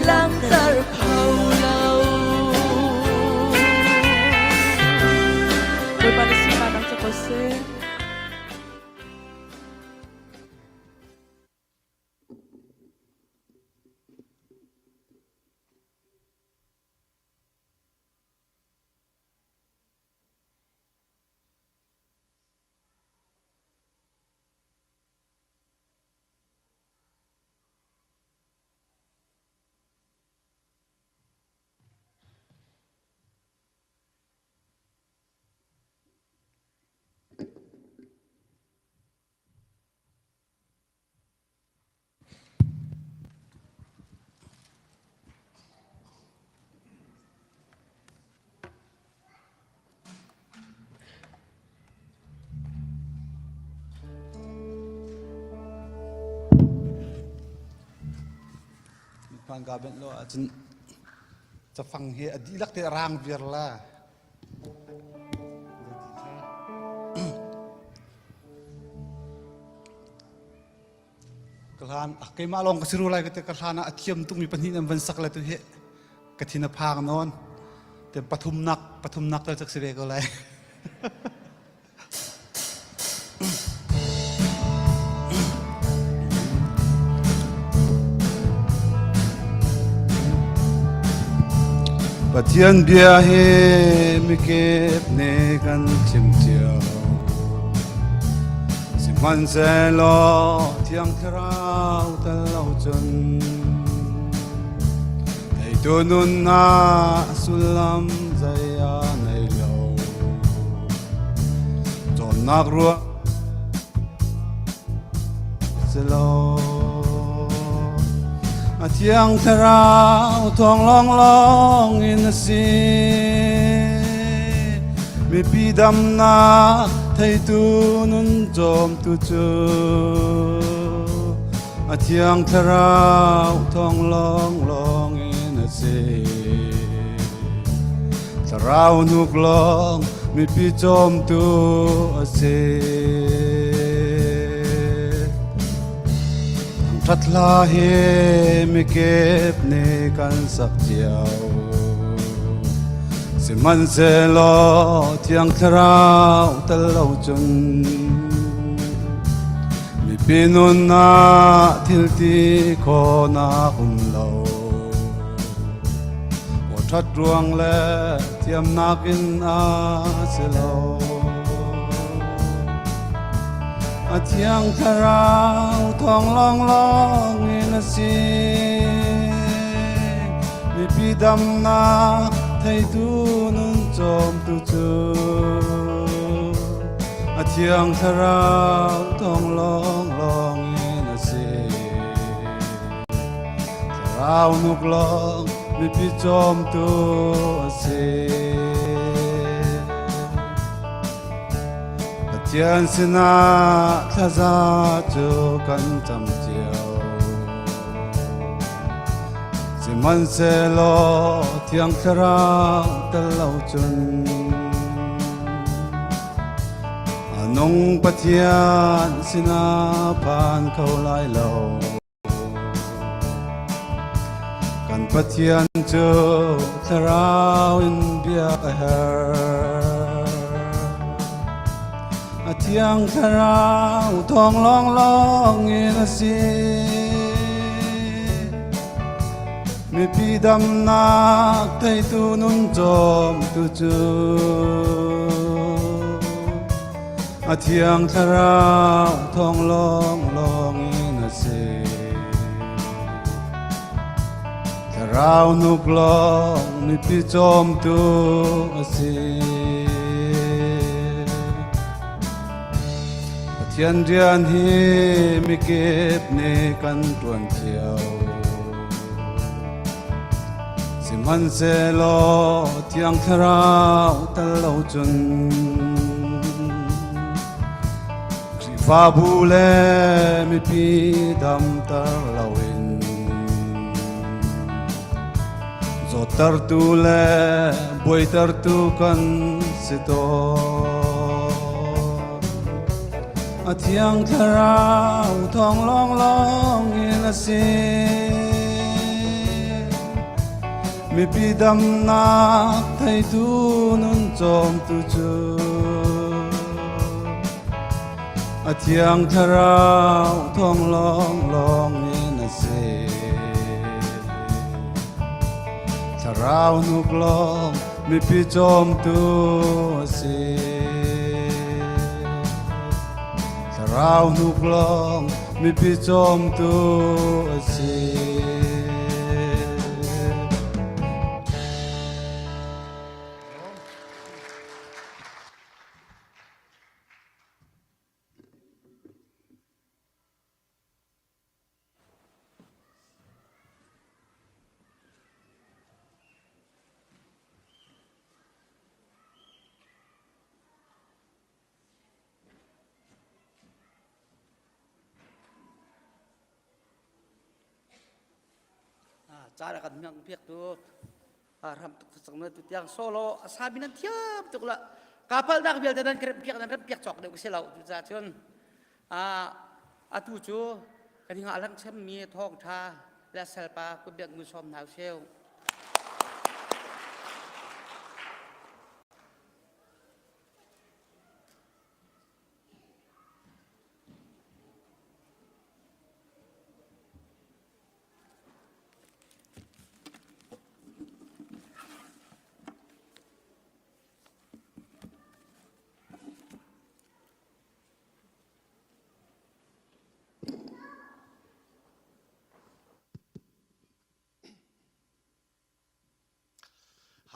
Speaker 7: langhter kho lo. Bawipa na sunparnak cu ko seh.
Speaker 9: Phan ka benh lo ahcun cafang hi a dihlak te a rang viar la. Ka hlan keimah lawng ka si ru lai ka te ka hlan ah a thiam tukmi pahnih nan van sak le tu hi ka thin a phang nawn. Te pathumnak pathumnak tal cak si ve ko lai. Pathian bia hi mikip nih kan chim cio. Sihmanhsehlaw Thiang Thlarau tel lo cun teitu nunnak sullam zei a nei lo. Cawnnak ruah si lo. A Thiang Thlarau thawng lawnglawng in a si. Mipi damnak theitu nun cawmtu cu a Thiang Thlarau thawng lawnglawng in a si. Thlarau hnuk lawng mipi cawmtu a si. Thangṭhat hla hi mikip nih kan sak cio. Sihmanhsehlaw Thiang Thlarau tel lo cun mipi nunnak thil ti khawhnak um lo. Ṭhat ruang le thiamnak in a si lo. A thiang thlarau thawng lawnglawng in a si. Mipi damnak theitu nun cawmtu cu a thiang thlarau thawng lawnglawng in a si. Thlarau nuk lawng mipi cawmtu a si. Pathian sinah thlaza cu kan cam cio. Sihmanhsehlaw Thiang Thlarau tel lo cun a nung Pathian sinah phan kho lai lo. Kan Pathian cu thlarau in biak a herh. A thiang thlarau thawng lawnglawng in a si. Mipi damnak theitu nun cawmtu cu A thiang thlarau thawng lawnglawng in a si. Thlarau nuk lawng mipi cawmtu a si. Pathian rian hi mikip nih kan ṭuan cio. Sihmanhsehlaw Thiang Thlarau tel lo cun Khrihfabu le mipi damter loin zawttertu le buaitertu kan si tawn. A thiang thlarau thawng lawnglawng in a si. Mipi damnak theitu nun cawmtu cu a thiang thlarau thawng lawnglawng in a si. Thlarau hnuk lawng mipi cawmtu a si. Thlarau hnuk lawng mipi cawmtu a si.
Speaker 1: Ca kan hmang piak tu ram tuk cang na tu tiang solo a sa min an thiam tuk la kapal dak vialte nan krem piak nan rem piak chok deuh si lo tu ca cun atu cu kan hinga lang chem mi thawng tha le selpa ku biak ngu som nau seu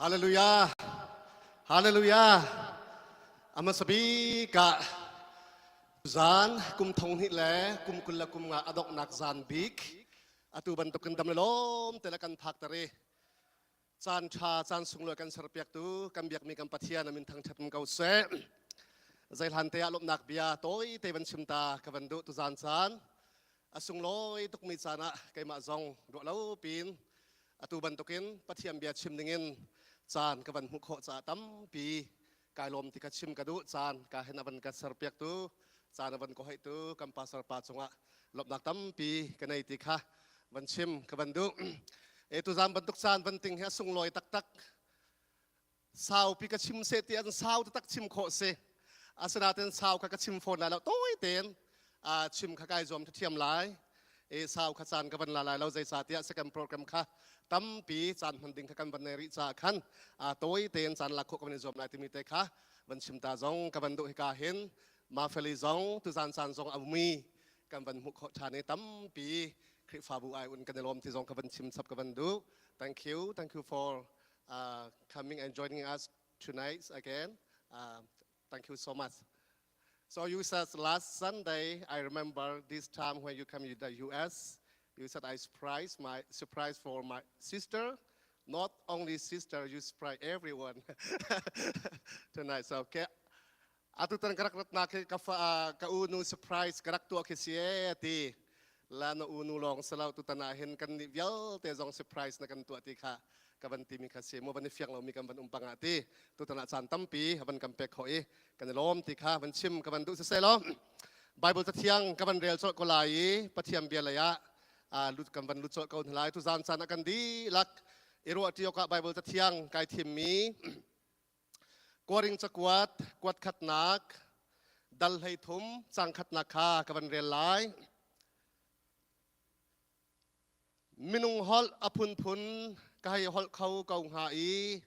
Speaker 10: Hallelujah. Hallelujah. Amasabi ka zan kum thong hnih le kum 20 le kum nga adoknak zan bik atu bantukin dam le lawm te le kan phak tari caan ṭha caan sunglawi kan serpiaktu kan biakmi kan Pathian a min thangṭhat ko seh. Zeihlan te ah lawmhnak bia tawi te van chim ta ka van duh tuzaan caan a sunglawi tukmi caan ah keimah zong ruah lo pin atu bantukin Pathian bia chim dingin caan ka van hmuh khawh caah tampi kai lawm ti ka chim ka duh caan ka hen a van ka serpiaktu caan a van ka hoihtu kan pastor pa cungah lawmhnak tampi ka nei ti kha van chim ka van duh e tuzaan bantuk caan van ting hi a sunglawi taktak saupi ka chim se ti an sau taktak chim khawh si asinain sau kha ka chim fawn lai lo tawi tein chim kha kai zuam thiam lai e sau kha caan ka van la lai lo zeicahtiah second program kha tampi caan hman ding kha kan van nei rih caah khan tawi tein caan lak khawh ka van i zuam lai timi te kha van chim ta zong ka van duh hika hin mafeli zong tuzan caan zong a umi kan van hmuh khawh ṭhan i tampi Khrihfabu ai un kan i lawm ti zong ka van chim chap ka van duh thank you thank you for uh, coming and joining us tonight again uh, thank you so much So you said last Sunday, I remember this time when you come to the US, you said I surprised my surprise for my sister. Not only sister, you surprise everyone tonight. So okay. Atutan ka rak ratnak hi ka fa ka u nu surprise ka rak tuah khi si e ti. La na u nu lawng si lo tutan ah hin kan nih vialte zong surprise na kan tuah ti kha ka van timi kha si mu van i fiang lomi kan van um pang ah ti tutan ah caan tampi van kan pek khawh i kan i lawm ti kha van chim ka van duh siseh law Bible cathiang ka van rel colh ko lai i Pathian bia lei ah lut kan van lut colh ko hna lai tu zan caan ah kan dihlak i ruah ṭi awkah Bible cathiang kai thimmi Koring cakuat kuat khatnak dal 13 cang khatnak kha ka van rel lai. Minung holh a phunphun ka hei holh kho ko hnga i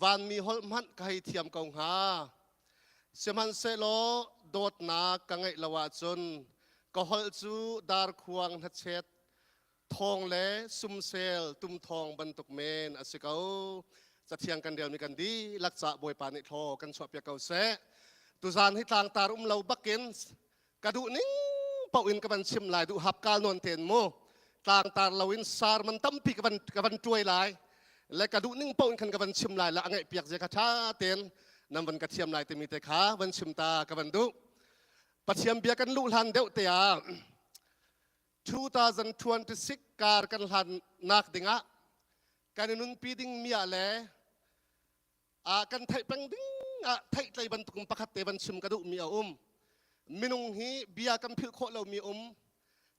Speaker 10: vanmi holh hmanh ka hei thiam ko hnga. Sihmanhsehlaw dawtnak ka ngeih lo ahcun ka holh cu darkhuang hnachet thawng le sumsel tumthawng bantuk men a si ko. Cathiang kan relmi kan dihlak cah Bawipa nih thlaw kan chuahpiak ko seh. Tuzaan hi tlangtar um lo bakin ka duh ning paoh in ka van chim lai duh hap kal nawn ten mu tlangtar loin sar man tampi ka van ka van tuai lai le ka duh ning paoh in khan ka van chim lai la a ngaih piak zia kha tha ten nan van ka thiam lai timi te kha van chim ta ka van duh Pathian bia kan luh hlan deuh te ah 2026 kar kan hlan nak dingah kan i nunpi ding mi ah le ah kan theih peng ding ah theihtlei bantuk pakhat te van chim ka duh mi a um minung hi bia kan philh khawh lomi um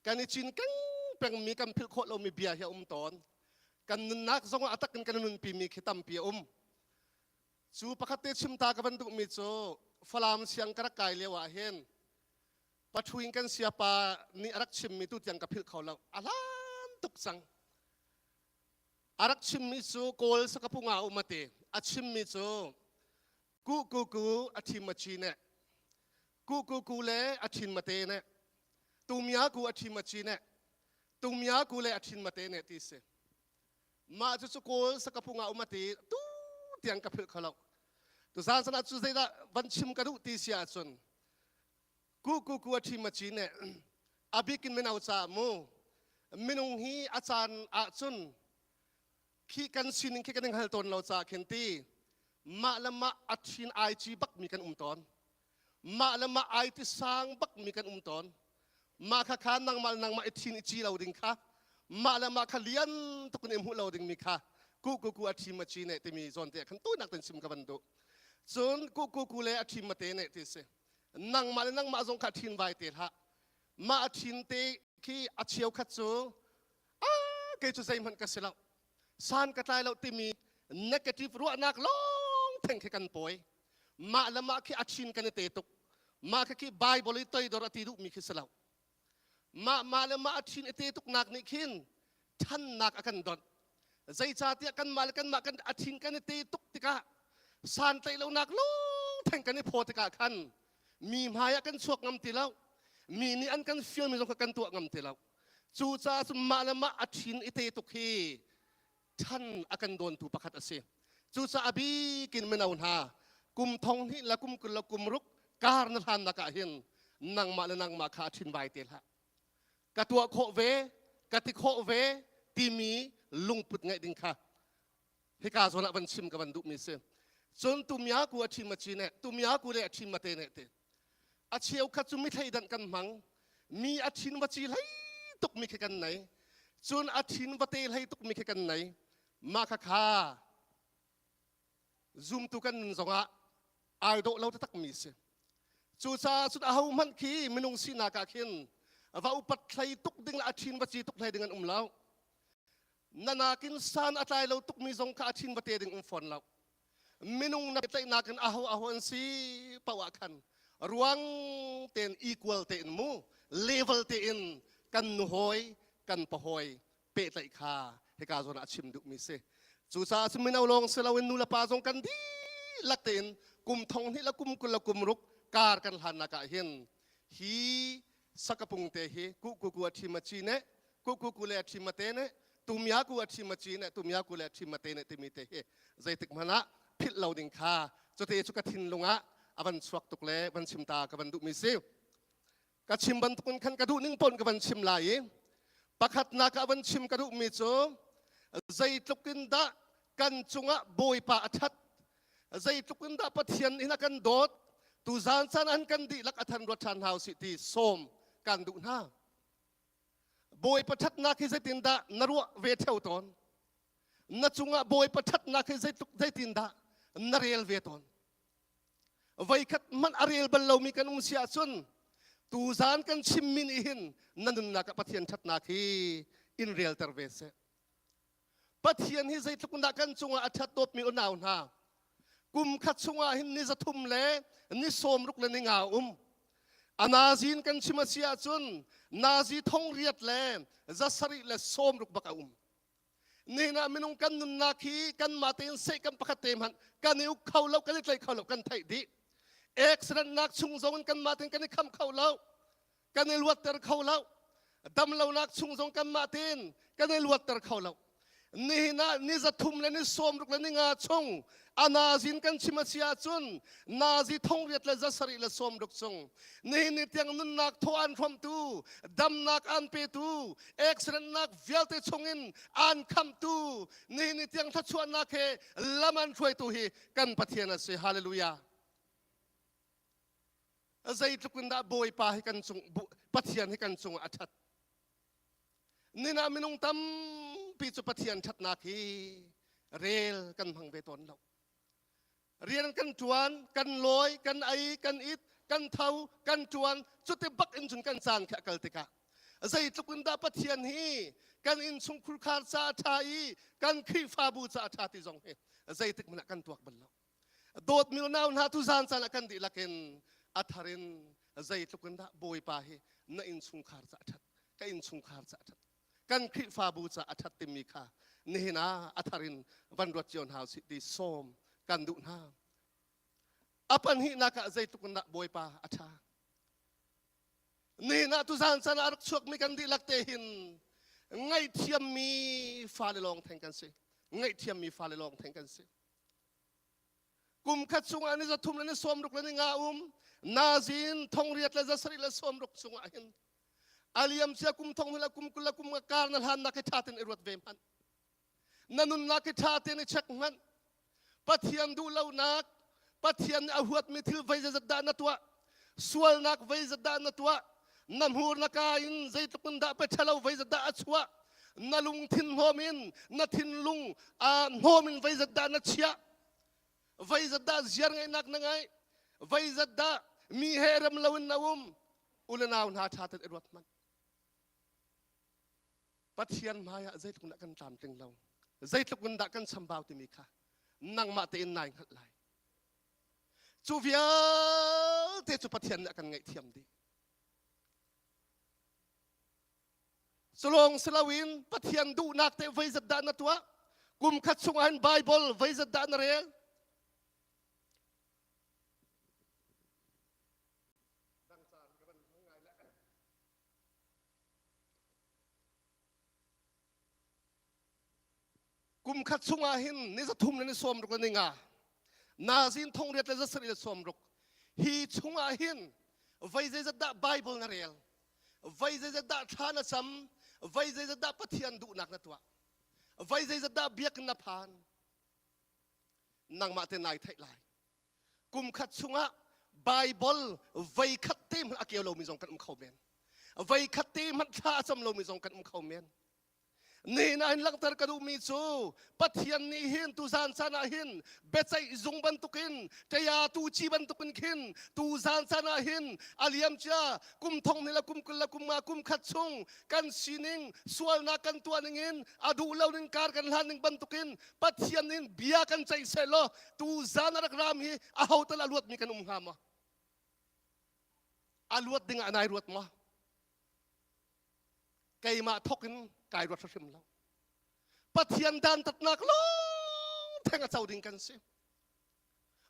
Speaker 10: kan i cin keng pengmi kan philh khawh lomi bia hi a um tawn kan nunnak zong ah a tak in kan nunpi mi khi tampi a um cu pakhat te chim ta ka van duh mi cu Falam siang ka rak kai lio ah hin pathuin kan siapa nih a rak chimmi tu tiang ka philh kho lo a hlan tuk cang A rak chimmi cu Kawl sakapu nga um a ti. A chimmi cu ku ku ku a thim a chi ne. Ku ku ku le a thin mate ne. Tumya ku a thim a chi ne. Tumya ku le a thin mate ne ti si. Mah cu cu Kawl sakapu nga um a ti. Tu tiang ka philh kho lo. Tuzaan sana cu zeidah van chim ka duh ti si ahcun ku ku ku a ṭhim a ci ne a bik in mino caah mu minung hi a caan ahcun khi kan sining khi kan i hngal tawn lo caah khin ti mah le mah a ṭhin ai ci bakmi kan um tawn mah le mah ai ti sang bakmi kan um tawn mah kha kha nangmah le nangmah i ṭhin i ci lo ding kha mah le mah kha lian tuk in i hmuh lo dingmi kha ku ku ku a ṭhim a ci ne timi zawn te ah khan tunak ten chim ka van duh cun ku ku ku le a ṭhim mate ne ti si nangmah le nangmah zong kha ṭhin vai te hlah mah a ṭhin te khi a cheukhat cu a kei cu zeihmanh ka si lo san ka tlai lo timi negative ruahnak lawng theng khi kan pawi mah le mah khi a ṭhin kan i te tuk mah khi khi Bible i toidor a ti duhmi khi si lo Mah mah le mah a ṭhin i te tuknak nih khin ṭhannak a kan donh. Zeicahtiah kanmah le kanmah kan a ṭhin kan i te tuk tikah santlaih lonak lawng theng kan i phaw tikah khan mi hmai ah kan chuak ngam ti lo. Mi nih an kan fialmi zong kha kan tuah ngam ti lo. Cucaah cun mah le mah a ṭhin i te tuk hi ṭhan a kan dawntu pakhat a si. Cucaah a bikin mino hna kum thong hnih le kum 20 le kum ruk kar na hlannak ah hin nangmah le nangmah kha a ṭhin vai te hlah. Ka tuah khawh ve, ka ti khawh ve timi lungput ngeih ding kha hika zawn ah van chim ka van duhmi si. Cun tumya ku a ṭhim a ci ne, tumya ku le a ṭhim a te ne ti. A cheukhat cu mithleidan kan hmang. Mi a thin va ci hlei tukmi khi kan nei. Cun a thin va te hlei tukmi khi kan nei. Mah kha kha zumtu kan nun zongah ai dawh lo taktakmi si. Cucaah cun ahohmanh khi minung sinak ah khin va upat hlei tuk ding le a thin va ci tuk hlei ding an um lo. Na nakin san a tlai lo tukmi zong kha a thin va te ding um fawn lo. Minung na pehtlaihnak in aho aho an si paoh ah khan ruang tein equal tein mu level tein kan nuhawi kan pahawi pehtlaih kha hika zawn ah a chim duhmi si. Cucaah cun mino lawng si loin nu le pa zong kan dihlak tein kum thong hnih le kum 20 le kum ruk kar kan hlannak ah hin hi sakapung te hi ku ku ku a ṭhim a ci ne ku ku ku le a ṭhim a te ne tumya ku a ṭhim a ci ne tumya ku le a ṭhim a te ne timi te hi zeitik hmanh ah philh lo ding kha cute cu ka thinlung ah a van chuak tuk le van chim ta ka van duhmi si ka chim bantukin khan ka duh ning pawn ka van chim lai i pakhatnak ah van chim ka duhmi cu zeitluk in dah kan cungah Bawipa a ṭhat zeitluk in dah Pathian in a kan dawt. Tuzan caan an kan dihlak a than ruat ṭhan hna usih ti sawm kan duh hna. Bawipa ṭhatnak hi zeitindah na ruah ve ṭheo tawn? Na cungah Bawipa ṭhatnak hi zeitluk zeitindah na rel ve tawn? Voikhat hmanh a rel bal lomi kan um si ahcun tuzan kan chimmi nih hin na nunnak ah Pathian ṭhatnak hi in relter ve seh. Pathian hi zeitluk in dah kan cungah a ṭhat dawtmi unau hna kum khat chungah hin ni 300 le ni 60 le ni nga um. A nazin kan chim a si ahcun nazi 800 le 760 bak a um. Nihin ah minung kan nunnak hi kanmah tein seh kan pakhat te hmanh kan i uk kho lo, kan i tlaih kho lo, kan theih dih. Accident nak chung zong in kanmah tein kan i kham kho lo. Kan i luatter kho lo. Damlonak chung zong kanmah tein kan i luatter kho lo. Nihin ah ni 300 le ni 60 le ni nga chung a nazin kan chim a si ahcun nazi 800 le 760 chung nihin ni tiang nunnak thaw an hrawmtu damnak an petu accident nak vialte chungin an khamtu nihin ni tiang thluachuahnak he lam an hruaitu hi kan Pathian a si hallelujah zeitluk in dah Bawipa hi kan cung Pathian hi kan cungah a ṭhat Nina minung tampi cu Pathian ṭhatnak hi rel kan hmang ve tawn lo. Rian kan ṭuan, kan lawi, kan ei, kan it, kan tho, kan ṭuan, cuti bak in cun kan caan khi a kal tikah zeitluk in dah Pathian hi kan innchung khurkhar ca a ṭha i kan Khrihfabu ca a ṭha ti zong hi zeitik hmanh ah kan tuak bal lo. Dawtmi unau hna tu zan caan ah kan dihlak in a thar in zeitluk in dah Bawipa hi na innchungkhar ca a ṭhat ka innchungkhar ca a ṭhat kan Khrihfabu ca a ṭhat timi kha nihin ah a thar in van ruat cio hna usih ti sawm kan duh hna. A pahnihnak ah zeitluk in dah Bawipa a ṭha. Nihin ah tuzan caan ah a rak chuakmi kan dihlak te hin ngaihthiammi fale lawng theng kan si. Ngaihthiammi fale lawng theng kan si. Kum khat chungah ni 300 le ni 60 le ni nga um nazin 800 le 760 chungah hin a liam cia kum thong le kum 20 le kum nga kar na hlannak hi ṭha tein i ruat ve hmanh na nunnak hi ṭha tein i check hmanh Pathian duhlonak Pathian nih a huatmi thil vei zeizat dah na tuah sualnak vei zat dah na tuah na hmur na ka in zeitluk in dah ṭhalo vei zat dah a chuah na lungthin hnawm in na thinlung hnawm in vei zat dah na chiah vei zat dah ziar ngeihnak na ngeih vei zat dah mi he rem loin na um u le nau hna ṭha tein i ruat hmanh Pathian hmai ah zeitluk in dah kan tlamtling lo zeitluk in dah kan chambau timi kha nangmah tein nai hngalh lai Cu vialte cu Pathian nih a kan ngaihthiam dih. Culawng si loin Pathian duhnak te veizat dah na tuah? Kum khat chungah hin Bible veizat dah na rel? Kum khat chungah hin ni 300 le ni 60 le ni nga nazin 800 le 760 le 60 hi chungah hin vei zeizat dah Bible na rel vei zeizat dah thla na cam vei zeizat dah Pathian duhnak na tuah vei zeizat dah biakinn na phan nangmah te nai theih lai kum khat chungah Bible vei khat te hmanh a keu lomi zong kan um kho men vei khat te hmanh thla a cam lomi zong kan um kho men Nihin ah hin langhter ka duhmi cu Pathian nih hin tuzan caan ah hin biaceih zung bantukin ṭaya tu ci bantukin khin tuzan caan ah hin a liamcia kum thong ni le kum 20 le kum nga kum khat chung kan sining sualnak kan tuah ning in a duh lo ning kar kan hlan ning bantukin Pathian in bia kan ceih seh law tuzan a rak ram hi a ho tal a luatmi kan um hnga maw? A luat ding ah nai ruat maw? Keimah thok in kai ruat hrim lo. Pathian dantatnak lawng theng a co ding kan si.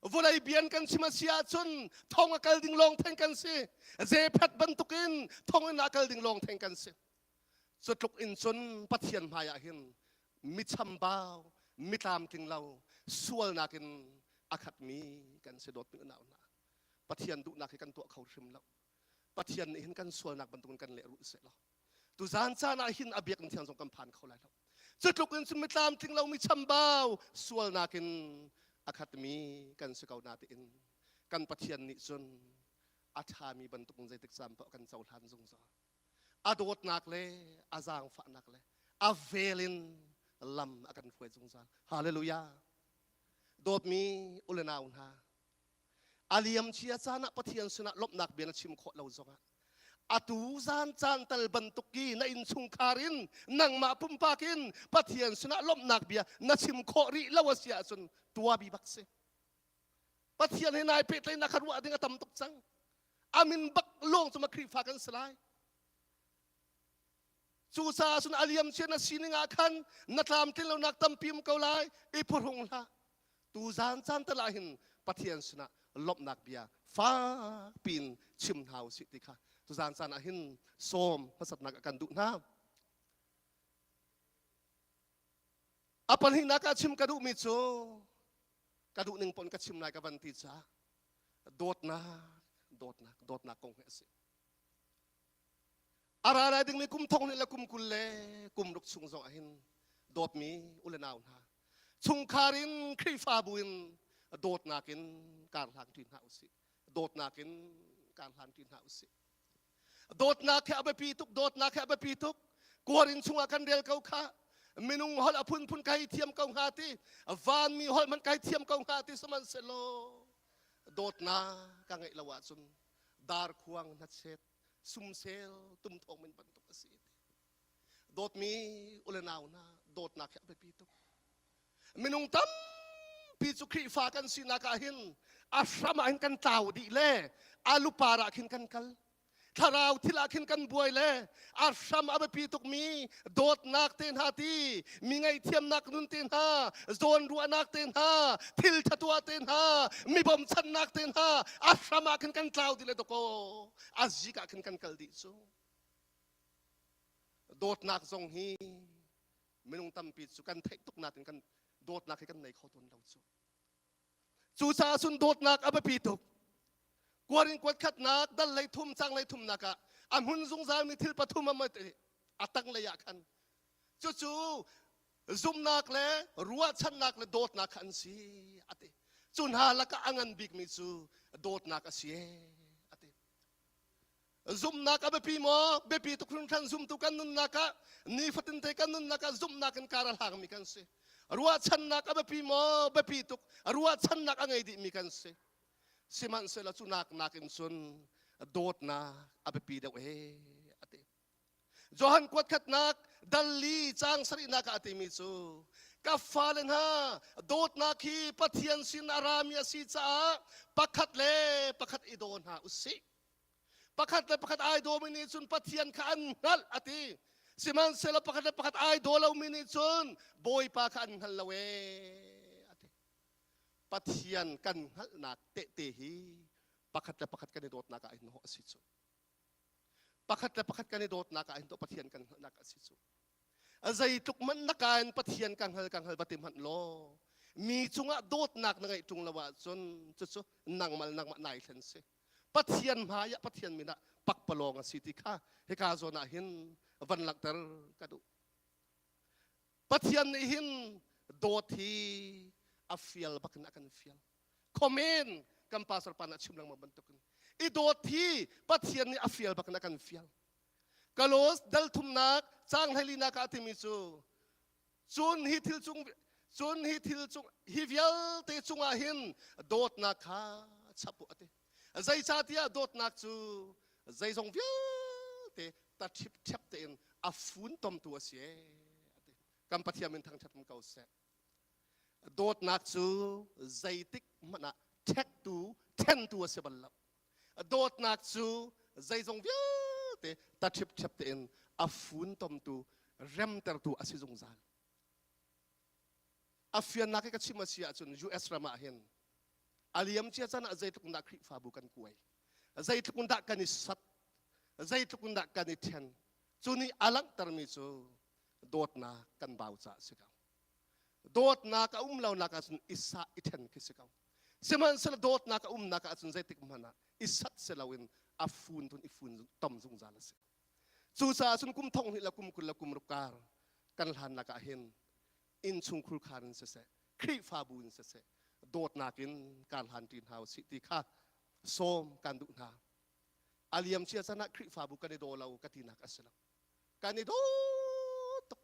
Speaker 10: Vawlei bian kan chim a si ahcun thong a kal ding lawng theng kan si. Zephat bantukin thong in a kal ding lawng theng kan si. Cutluk in cun Pathian hmai ah hin mi chambau, mi tlamtling lo, sualnak in a khatmi kan si dawtmi unau hna. Pathian duhnak hi kan tuah kho hrim lo. Pathian nih hin kan sualnak bantukin kan lehrulh seh law tuzan caan ah hin a biakinn thiang zong kan phan kho lai lo cutluk in cun mi tlamtling lomi chambau sualnak in a khatmi kan si ko na tiin. Kan Pathian nih cun a ṭhami bantuk in zeitik caan paoh kan cohlan zungzal. A dawtnak le a zaangfahnak le a vel in lam a kan hruai zungzal. Hallelujah. Dawtmi u le nau hna, a liam chia caan ah Pathian sinah lawmhnak bia na chim khawh lo zongah atu zan caan tal bantuk i na innchungkhar in nangmah pumpak in Pathian sinah lawmhnak bia na chim khawh rih lo a si ahcun tua bi bak si. Pathian he nai pehtlaihnak kha ruah ding a tam tuk cang. Amin bak lawng cu ma Khrihfa kan si lai. Cucaah cun a liam cia na sining ah khan na tlamtlin lonak tampi um ko lai, i phuhrung hlah. Tuzan caan tal ah hin Pathian sinah lawmhnak bia fak piin chim hna u sih ti kha tuzan caan ah hin sawm hmasatnak a kan duh hna. A pahnihnak ah chim ka duhmi cu ka duh ning pon ka chim lai ka van ti caah dawtnak dawtnak dawtnak kong hi a si. A ra lai dingmi kum thong hnih le kum 20 le kum ruk chung zong ah hin dawtmi u le nau hna chungkhar in Khrihfabu in dawtnak in kar hlang ṭi hna usih. Dawtnak in kar hlan ṭi hna usih. Dawtnak he a biapi tuk, dawtnak he a biapi tuk. Kuarin chungah kan rel ko kha. Minung holh a phunphun kai thiam ko hnga ti, vanmi holh hmanh kai thiam ko hnga ti sihmanhsehlaw dawtnak ka ngeih lo ahcun darkhuang hnachet sumsel tumthawng min bantuk a si ti. Dawtmi ule nau hna dawtnak hi a biapi tuk. Minung tampi cu Khrihfa kan sinak ah hin a hram ah hin kan tlau dih le a lupar ah khin kan kal. Thlarau thil ah khin kan buai le a hram a biapi tukmi dawtnak te hna ti, mi ngaihthiamnak nun te hna, zawnruahnak te hna, thil ṭha tuah te hna, mi bawmchannak te hna a hram ah khin kan tlau dih le dawkaw a zik ah khin kan kal dih cu. Dawtnak zong hi minung tampi cu kan theih tuk natin kan dawtnak hi kan nei kho tawn lo cu. Cucaah cun dawtnak a biapi tuk. Kuarin kuat khatnak, dal lei thum, cang lei thumnak ah a hmun zungzalmi thil pathum a a tanglei ah khan cucu zumnak le ruahchannak le dawtnak kha an si a ti. Cu hna lakah a ngan bikmi cu dawtnak a si a ti. Zumhnak a biapi maw? Biapi tuk hringhran zumtu kan nunnak ah nifatin te kan nunnak ah zumhnak in kar a hlangmi kan si. Ruahchannak a biapi maw? Biapi tuk. Ruahchannak a ngei dihmi kan si. Sihmanhsehlaw cu nak nakin cun dawtnak a biapi deuh ee a ti. Johan kuatkhatnak dal li caang sarihnak ah a timi cu ka fale hna dawtnak hi Pathian sin a rami a si caah pakhat le pakhat i daw hna usih. Pakhat le pakhat ai dawmi nih cun Pathian kha an hngalh a ti. Sihmanhsehlaw pakhat le pakhat ai daw lomi nih cun Bawipa kha an hngal lo ee a ti. Pathian kan hngalhnak tehte hi pakhat le pakhat kan i dawtnak ah hin a si cu. Pakhat le pakhat kan i dawtnak ah hin Pathian kan hngalhnak a si cu. Zeitluk hmanh na ka in Pathian ka hngal ka hngal va ti hmanh law mi cungah dawtnak na ngeih ṭung lo ahcun cucu nangmal nangmah nai thlen si. Pathian hmai ah Pathian min ah pakpalawng a si ti kha hika zawn ah hin van langhter ka duh. Pathian nih hin dawt hi a fial bak in a kan fial. Comment kan pastor pa nih a chim lengmang bantukin i dawt hi Pathian nih a fial bak in a kan fial. Kalos dal thumnak caang hleilinak ah a timi cu cun hi thil cung cun hi thil cung hi vialte cungah hin dawtnak kha chap u a ti. Zeicahtiah dawtnak cu zeizong vialte ta ṭhipṭhep tein a funtomtu a si ee a ti. Kan Pathian min thangṭhat um ko seh. Dawtnak cu zeitik hmanh ah ṭhektu, ṭhentu a si bal lo. Dawtnak cu zeizong vialte ta ṭhipṭhep tein a funtomtu, remtertu a si zungzal. A fiannak i ka chim a si ahcun US ram ah hin a liam cia caan ah zeitluk in dah Khrihfabu kan kuai, zeitluk in dah kan i sat, zeitluk in dah kan i ṭhen, cu nih a langhtermi cu dawtnak kan bau caah a si ko. Dawtnak a um lonak ahcun i sah i ṭhen khi si ko. Sihmanhsehlaw dawtnak a umnak ahcun zeitik hmanh ah i sat si loin a fun tun i fun tom zungzal a si. Cucaah cun kum thong hnih le kum 20 le kum ruk kar kan hlannak ah hin innchung khurkhar in siseh, Khrihfabu in siseh, Dawtnak in kar hlan ṭi hna usih ti kha sawm kan duh hna. A liam cia chan ah Khrihfabu kan i daw lo ka tinak a si lo. Kan i daw tuk.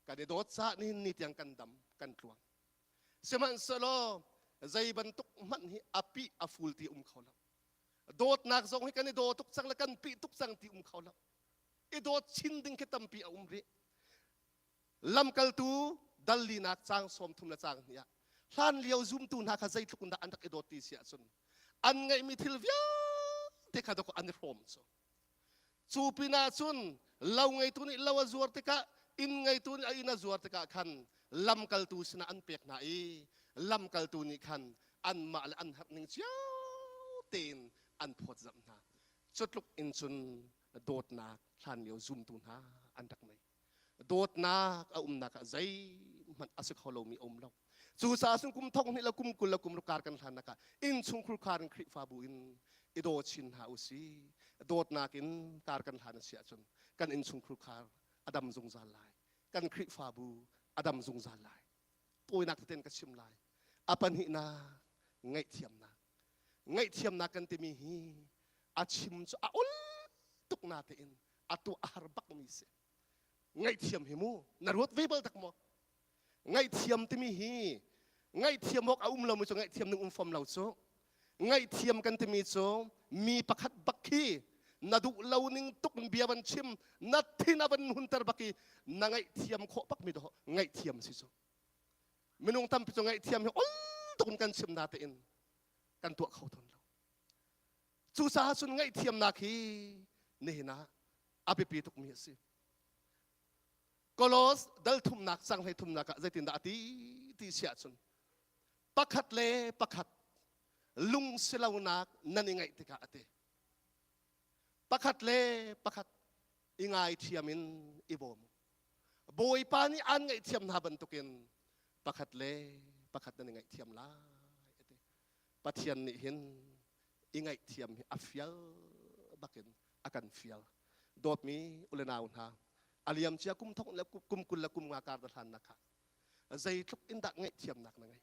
Speaker 10: Kan i dawt caah nihin ni tiang kan dam, kan tluang. Sihmanhsehlaw zei bantuk hmanh hi a pih a ful ti um kho lo. Dawtnak zong hi kan i daw tuk cang le kan pih tuk cang ti um kho lo. I dawt chin ding khi tampi a um rih. Lamkaltu dal linak caang 30 le caang hnih ah hlan lio zumtu hna kha zeitluk in dah an rak i dawt ti si ahcun an ngeihmi thil vialte kha dawk an i hrawm cu. Cu pinah cun lo ngeitu nih lo a zuar tikah inn ngeitu nih a inn a zuar tikah khan lamkaltu sinah an pek hna i lamkaltu nih khan anmah le an herh ning cio tein an phawtzamh hna. Cu tluk in cun dawtnak hlanlio zumtu hna an rak nei. Dawtnak a umnak ah zeihmanh a si kho lomi a um lo. Cucaah cun kum thong hnih le kum 20 le kum ruk kar kan hlannak ah innchungkhur khar in Khrihfabu in i daw chin hna u si. Dawtnak in kar kan hlan a si ahcun kan innchungkhur khar a dam zungzal lai. Kan Khrihfabu a dam zungzal lai. Tawinak teten ka chim lai. A pahnihnak ngaihthiamnak. Ngaihthiamnak kan timi hi a chim cu a ol tuk natein a tuah a har bakmi si. Ngaihthiam hi mu na ruat ve bal tak maw? Ngaihthiam timi hi ngaihthiam awk a um lomi cu ngaihthiam ning um fom lo cu. Ngaihthiam kan timi cu mi pakhat bak khi na duh lo ning tuk in bia van chim na thin a van hunter bak i na ngaihthiam khawh bak mi dawh ngaihthiam si cu. Minung tampi cu ngaihthiam hi ol tuk in kan chim na tein kan tuah kho tawn lo. Cucaah cun ngaihthiamnak hi nihin ah a biapi tukmi a si. Kolos dal thumnak cang hlei thumnak ah zeitindah a ti ti si ahcun pakhat le pakhat lungsilonak nan i ngaih tikah a ti. Pakhat le pakhat i ngaithiam in i bawm. Bawipa nih aan ngaihthiam hna bantukin pakhat le pakhat nan i ngaihthiam lai a ti. Pathian nih hin i ngaihthiam hi a fial bakin a kan fial. Dawtmi ule nau hna, a liamcia kum thok le kum 20 le kum nga kar na hlannak kha zeitluk in dah ngaihthiamnak na ngeih?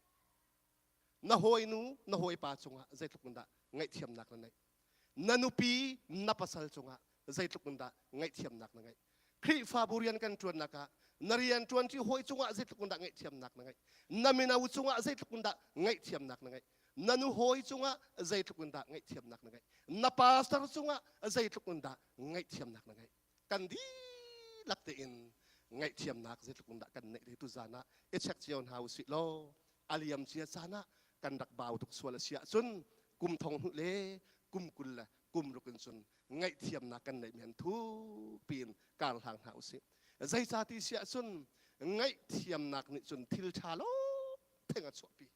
Speaker 10: Na hawinu, na hawipa cungah zeitluk in dah ngaihthiamnak na neih? Na nupi, na pasal cungah zeitluk in dah ngaihthiamnak na ngeih? Khrihfabu rian kan ṭuannak ah na rian ṭuanṭi hawi cungah zeitluk in dah ngaihthiamnak na ngeih? Na mino cungah zeitluk in dah ngaihthiamnak na ngeih? Na nu hawi cungah zeitluk in dah ngaihthiamnak na ngeih? Na pastor cungah zeitluk in dah ngaihthiamnak na ngeih? Kan dihlak tein ngaihthiamnak zeitluk in dah kan neih te tuzan ah i check cio hna usih law a liam cia caan ah kan rak bau tuk sual a si ahcun kum thong hnu le kum 20 le kum ruk in cun ngaihthiamnak kan neih mi han thupi in kar hlang hna usih. Zeicati si ahcun ngaihthiamnak nih cun thil ṭha lo theng a chuahpi.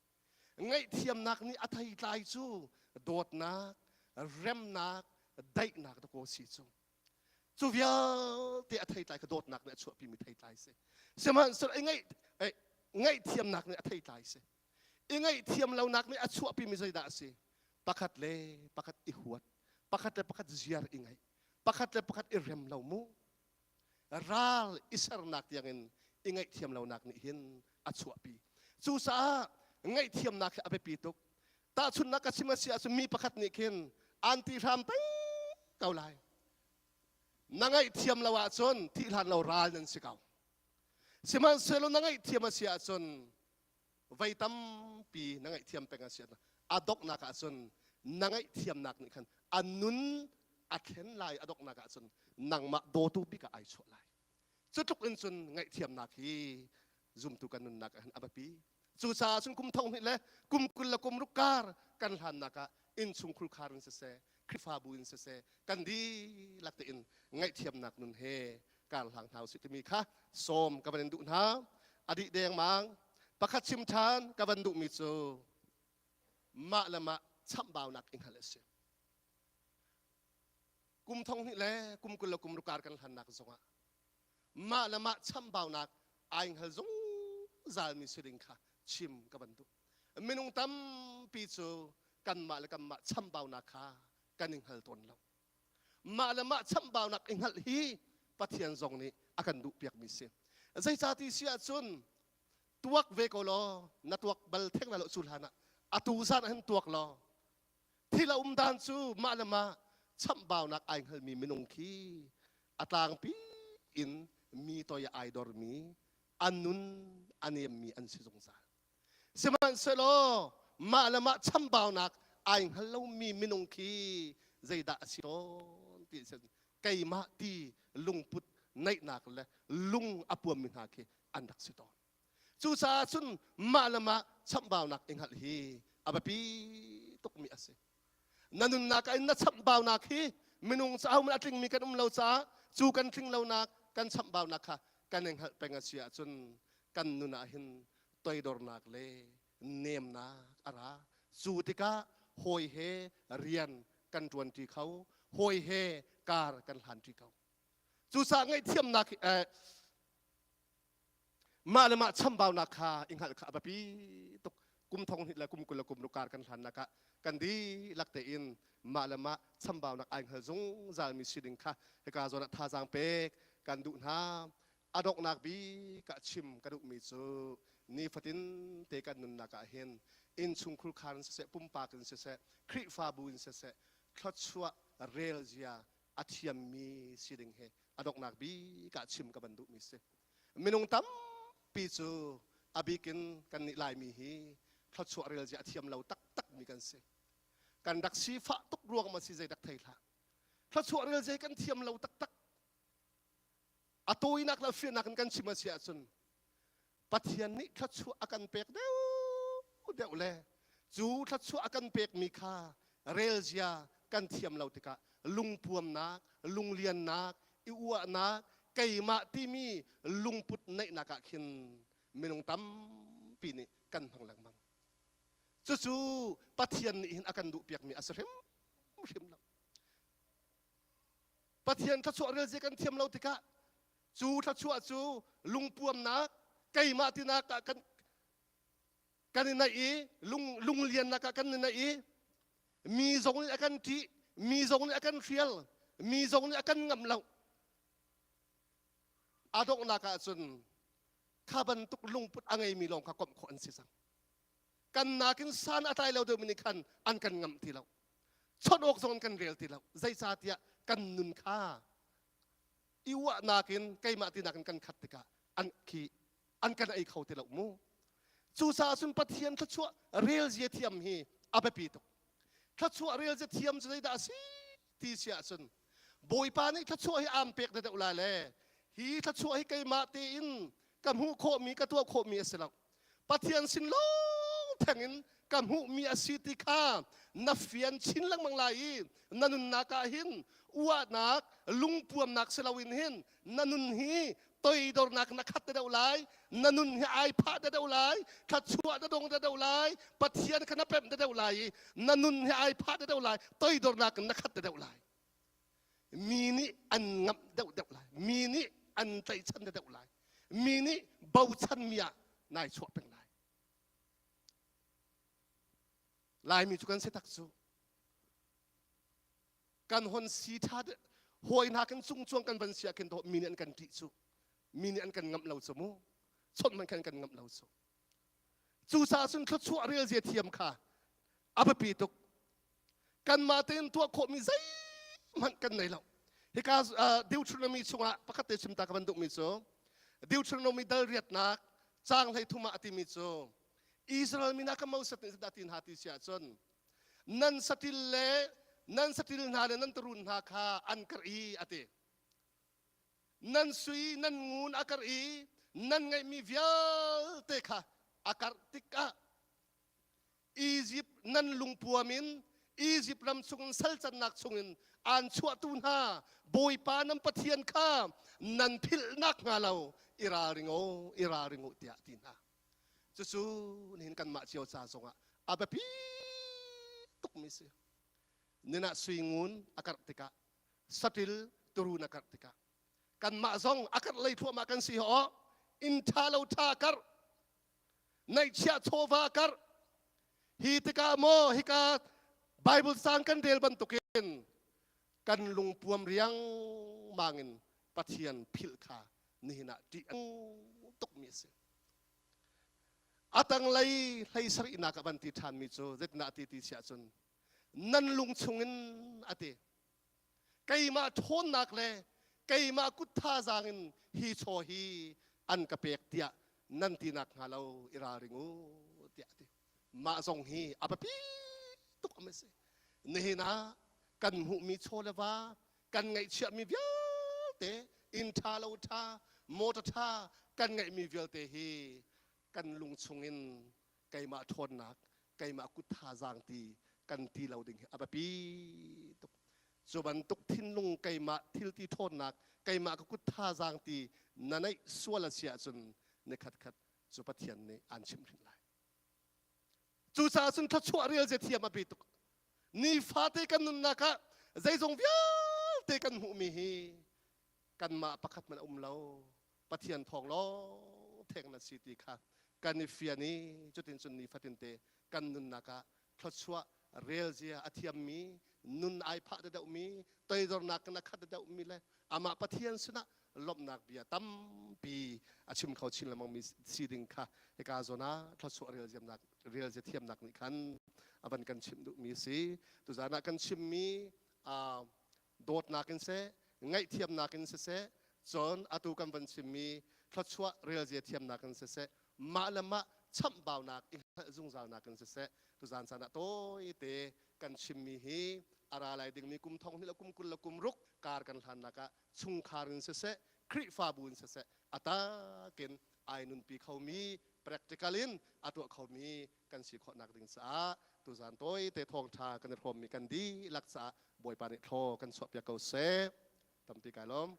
Speaker 10: Ngaihthiamnak nih a theitlai cu dawtnak, remnak, daihnak dakaw si cu. Cu vialte a theitlai kha dawtnak nih a chuahpimi theitlai si. Sihmanhsehlaw i ngaih, ngaihthiamnak nih a theitlai si. I ngaihthiam lonak nih a chuahpimi zeidah a si? Pakhat le pakhat i huat, pakhat le pakhat ziar i ngaih, pakhat le pakhat i rem lo mu. Ral i sernak tiangin i ngaihthiam lonak nih hin a chuahpi. Cucaah ngaihthiamnak hi a biapi tuk. Tahchunhnak ka chim a si ahcun mi pakhat nih khin aan ti hram peng ko lai. Na ngaihthiam lo ahcun thih hlan lo ral nan si ko. Sihmanhsehlaw na ngaihthiam a si ahcun voi tampi na ngaihthiam peng a si ahcun a donghnak ahcun na ngaihthiamnak nih khan a nun a thlen lai a donghnak ahcun nangmah dawtu bik ah ai chuah lai. Cu tluk in cun ngaihthiamnak hi zumtu kan nunnak ah hin a biapi. Cucaah cun kum thong hnih le kum 20 le kum ruk kar kan hlannak ah innchungkhur khar in siseh, Khrihfabu in siseh, kan dihlak tein ngaihthiamnak nun he kar hlang hna usih timi kha sawm ka van in duh hna. A dih dengmang. Pakhat chim ṭhan ka van duhmi cu mah le mah chamhbaunak i hngalh a si. Kum thong hnih le kum 20 le kum ruk kar kan hlannak zongah mah le mah chamhbaunak ai hngal zungzalmi si ding kha chim ka van duh. Minung tampi cu kanmah le kanmah chamhbaunak kha kan i hngal tawn lo. Mah le mah chamhbaunak i hngalh hi Pathian zong nih a kan duhpiakmi si. Zeicati si ahcun tuak ve ko law na tuak bal theng lai lo cu hlan ah. Atu zan ah hin tuak law thil a um dan cu mah le mah chamhbaunak ai hngalmi minung khi a tlangpi in mi toi ah ai dormi an nun a nemmi an si zungzal. Sihmanhsehlaw mah le mah chambaunak ai hngal lomi minung khi zeidah a si tawn ti a si keimah ti lungput neihnak le lung a puammi hna khi an rak si tawn. Cucaah cun mah le mah chamhbaunak i hngalh hi a biapi tukmi a si. Na nunnak ah in na chamhbaunak hi minung caah a tlingmi kan um lo caah cu kan tling lonak kan chamhbaunak kha kan i hngalh peng a si ahcun kan nun ah hin toidornak le nemnak a ra. Cu tikah hawi he rian kan ṭuanṭi kho, hawi he kar kan hlanṭi ko. Cucaah ngaihthiamnak eh, mah le mah chambaunak kha i hngalh kha a biapi tuk. Kum thong hnih le kum 20 le kum ruk kar kan hlannak ah kan dihlak tein mah le mah chambaunak ai hngal zungzalmi si ding kha hika zawn ah thazaang pek kan duh hna. A donghnak bik ah chim ka duhmi cu nifatin te kan nunnak ah hin innchungkhur khar in siseh, pumpak in siseh, Khrihfabu in siseh, thluachuah rel zia a thiammi si ding hi a donghnak bik ah chim ka van duhmi si. Minung tampi cu a bik in kannih Laimi hi thluachuah rel zia a thiam lo taktakmi kan si. Kan rak sifah tuk ruang ma si zei rak thei hlah. Thluachuah rel zia kan thiam lo taktak. A tawinak le fiannak in kan chim a si ahcun Pathian nih thluachuah a kan pek deuh deuh le cu thluachuah a kan pekmi kha relzia kan thiam lo tikah lungpuamnak, lungliannak, i uahnak, keimah timi lungput neihnak ah khin minung tampi nih kan hmang lengmang. Cucu Pathian nih hin a kan duhpiakmi a si hrimhrim lo. Pathian thluachuah relzia kan thiam lo tikah cu thluachuah cu lungpuamnak keimah tinak ah kan kan i naih i lung lungliannak ah kan i naih i mi zong nih a kan ṭih mi zong nih a kan hrial mi zong nih a kan ngamh lo a donghnak ah cun kha bantuk lungput a ngeimi lawng kha komh khawh an si cang kan nakin san a tlai lo deuhmi nih khan an kan ngamh ti lo chawnh awk zong an kan rel ti lo zeicahtiah kan nun kha i uahnak in keimah tinak in kan khat tikah an khi an kan ei kho ti lo mu cucaah cun Pathian thluachuah rel zia thiam hi a biapi tuk thluachuah rel zia thiam cu zeidah a si ti si ahcun Bawipa nih thluachuah hi aan pek deuh lai le hi thluachuah hi keimah tein ka hmuh khawhmi ka tuah khawhmi a si lo Pathian sin lawng theng in ka hmuhmi a si ti kha na fian chin lengmang lai i na nunnak ah hin uahnak lungpuamnak si loin hin na nun hi toidornak na khat te deuh lai na nun hi ai phah te deuh lai thluachuah na dong te deuh lai Pathian kha na pemh te deuh lai i na nun hi ai phah te deuh lai toidornak in na khat te deuh lai mi nih an ngamh deuhdeuh lai mi nih an tlaihchan deuh lai mi nih bochanmi ah nai chuah peng lai laimi cu kan si tak cu kan hon si ṭha hawi hna kan cung cuang kan van si ah khin mi nih an kan ṭih cu mi nih an kan ngamh lo cu mu chawnh man khan kan ngamh lo cu Cucaah cun thluachuah rel zia thiam kha a biapi tuk. Kanmah tein tuah khawhmi zeihmanh kan nei lo. Hika Deuteronomy chungah pakhat te chim ta ka van duhmi cu Deuteronomy dal riatnak caang 33 ah a timi cu Israel mi hna ka Moses nih dah ti hna ti si ahcun nan satil le nan satil hna le nan turun hna kha an karh i a ti. Nan sui nan ngun a karh i nan ngeihmi vialte kha a karh tikah Izipt nan lungpuam in Izipt ram chungin salcannak chungin aan chuahtu hna Bawipa nan Pathian kha nan philh nakhnga lo i ralring u, i ralring u tiah ti hna. Cucu nihin kanmah cio ca zongah a biapi tukmi si. Ninah sui ngun a karh tikah saṭil turun a karh tikah kanmah zong a karh lei thluahmah kan si ho inn ṭha lo ṭha karh neihchiah chawva karh hi tikah maw hika Bible cang kan rel bantukin kan lungpuam riangmang in Pathian philh kha nihin ah ṭih a tukmi a si. A tanglei hlei sarihnak ah van ti ṭhanmi cu zeitindah a ti ti si ahcun nan lung chungin a ti. Keimah ṭhawnnak le keimah kut thazaang in hi chaw hi an ka pek tiah nan ti nak hnga lo i ralring u tiah a ti. Mah zong hi a biapi tuk am a si. Nihin ah kan hmuhmi chaw le va kan ngeihchiahmi vialte inn ṭha lo ṭha motor ṭha kan ngeihmi vialte hi kan lung chungin keimah ṭhawnnak keimah kut thazaang ti kan ti lo ding hi a biapi tuk cu bantuk thinlung keimah thilti ṭhawnnak keimah ka kut thazaang ti na neih sual a si ahcun nikhat khat cu Pathian nih aan chimhhrinh lai Cucaah cun thluachuah rel zia thiam a bi tuk. Nifate kan nunnak ah zeizong vialte kan hmuhmi hi kanmah pakhat hmanh a um lo. Pathian thawng lawng theng na si ti kha kan i fian i cutin cun nifatin te kan nunnak ah thluachuah rel zia a thiammi nun ai phah deuhmi toidornak in a khat deuhmi le amah Pathian sinah lawmhnak bia tampi a chim kho chin lengmangmi si ding kha hika zawn ah thluachuah relziamnak relzia thiamnak nih khan a van kan chimh duhmi a si tuzan ah kan chimmi dawtnak in seh ngaihthiamnak in siseh cun atu kan van chimmi thluachuah relzia thiamnak in siseh mah le mah chamhbaunak i hngalh zungzalnak in siseh tuzan caan ah tawite kan chimmi hi a ra lai dingmi kum thong hnih le kum 20 le kum ruk kar kan hlannak ah chungkhar in siseh Khrihfabu in siseh a takin ai nunpi khomi practical in a tuah khomi kan si khawhnak ding caah tuzan tawite thawngṭha kan i hrawmmi kan dihlak caah Bawipa nih thlaw kan chuahpiak ko seh tampi kai lawm.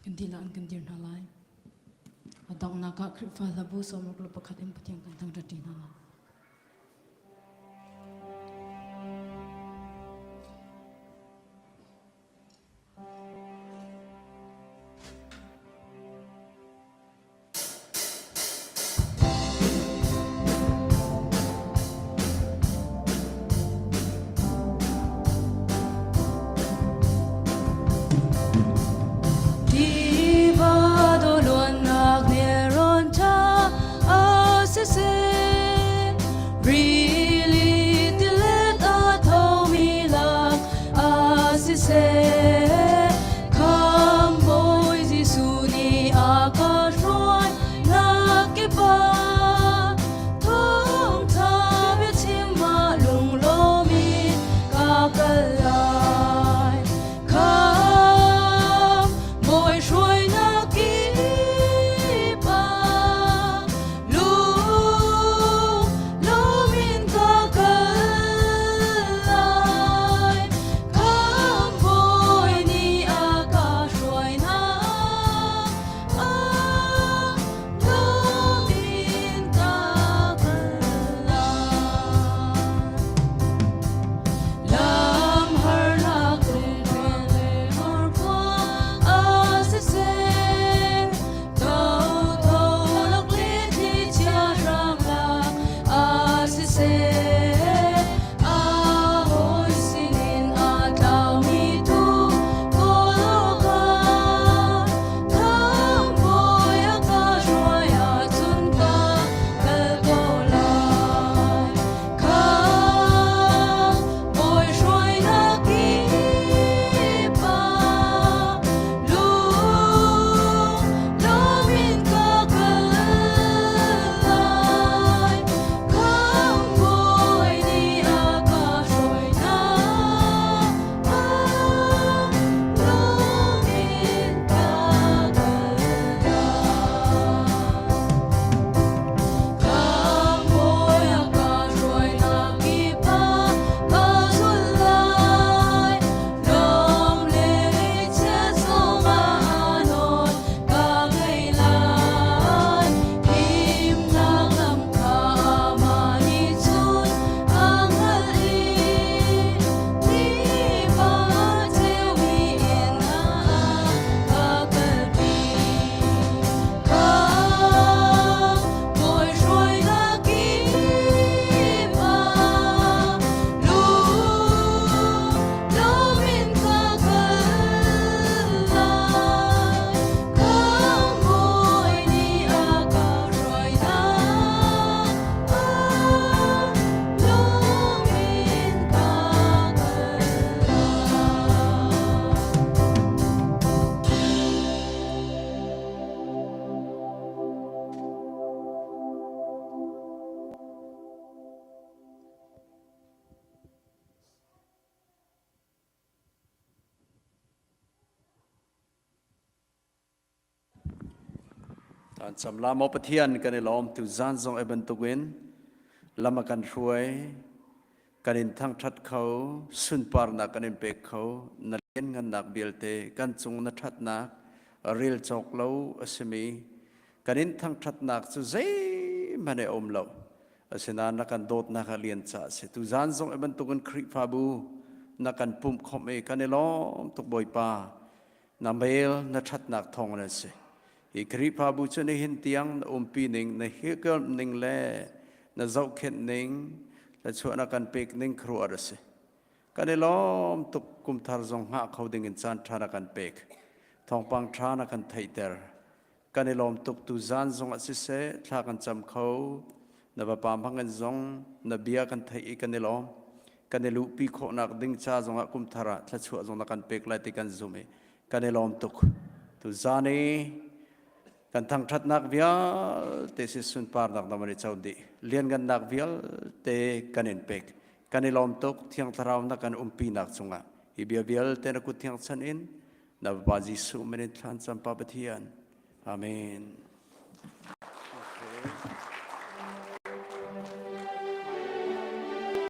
Speaker 3: Kan dilah in kan dir hna lai. A donghnak ah Khrihfa hlabu sawmruk le pakhat in Pathian kan thangṭhat ṭi hna lai. Tiva doluannak nelrawn ṭha a siseh.
Speaker 5: An cam la maw Pathian kan i lawm tu zan zong e bantukin lam a kan hruai kan in thangthat kho sunparnak kan in pek kho na lianngannak vialte kan cung na thatnak rel cawk lo a simi kan in thangthatnak cu zeihmanh a um lo asinain na kan dawtnak a lian ca a si tu zan zong e bantukin Khrihfabu na kan pumh khawmh i kan i lawm tuk Bawipa na mail na ṭhatnak thawng na si hi Khrihfabu cu nihin tiang na umpi ning na hilkalh ning le na zohkhenh ning thluachuah na kan pek ning khuaruahhar a si kan i lawm tuk kumthar zong hngah kho ding in caan ṭha na kan pek thawngpang ṭha na kan theihter Kan i lawm tuk tu zan zong ah siseh thla kan cam kho. Na vapa hmangin zong na bia kan theih i kan i lawm. Kan i luhpi khawhnak ding ca zongah kum thar ah thluachuah zong na kan pek lai ti kan zum i kan i lawm tuk. Tu zan i kan thangṭhatnak vialte si sunparnak na van i co dih. Lianngannak vialte kan in pek. Kan i lawm tuk Thiang Thlarau na kan umpinak cungah hi bia vialte na kut thiang chan in Na Bapa Jesuh min in thlan cam Pa Pathian. Amen.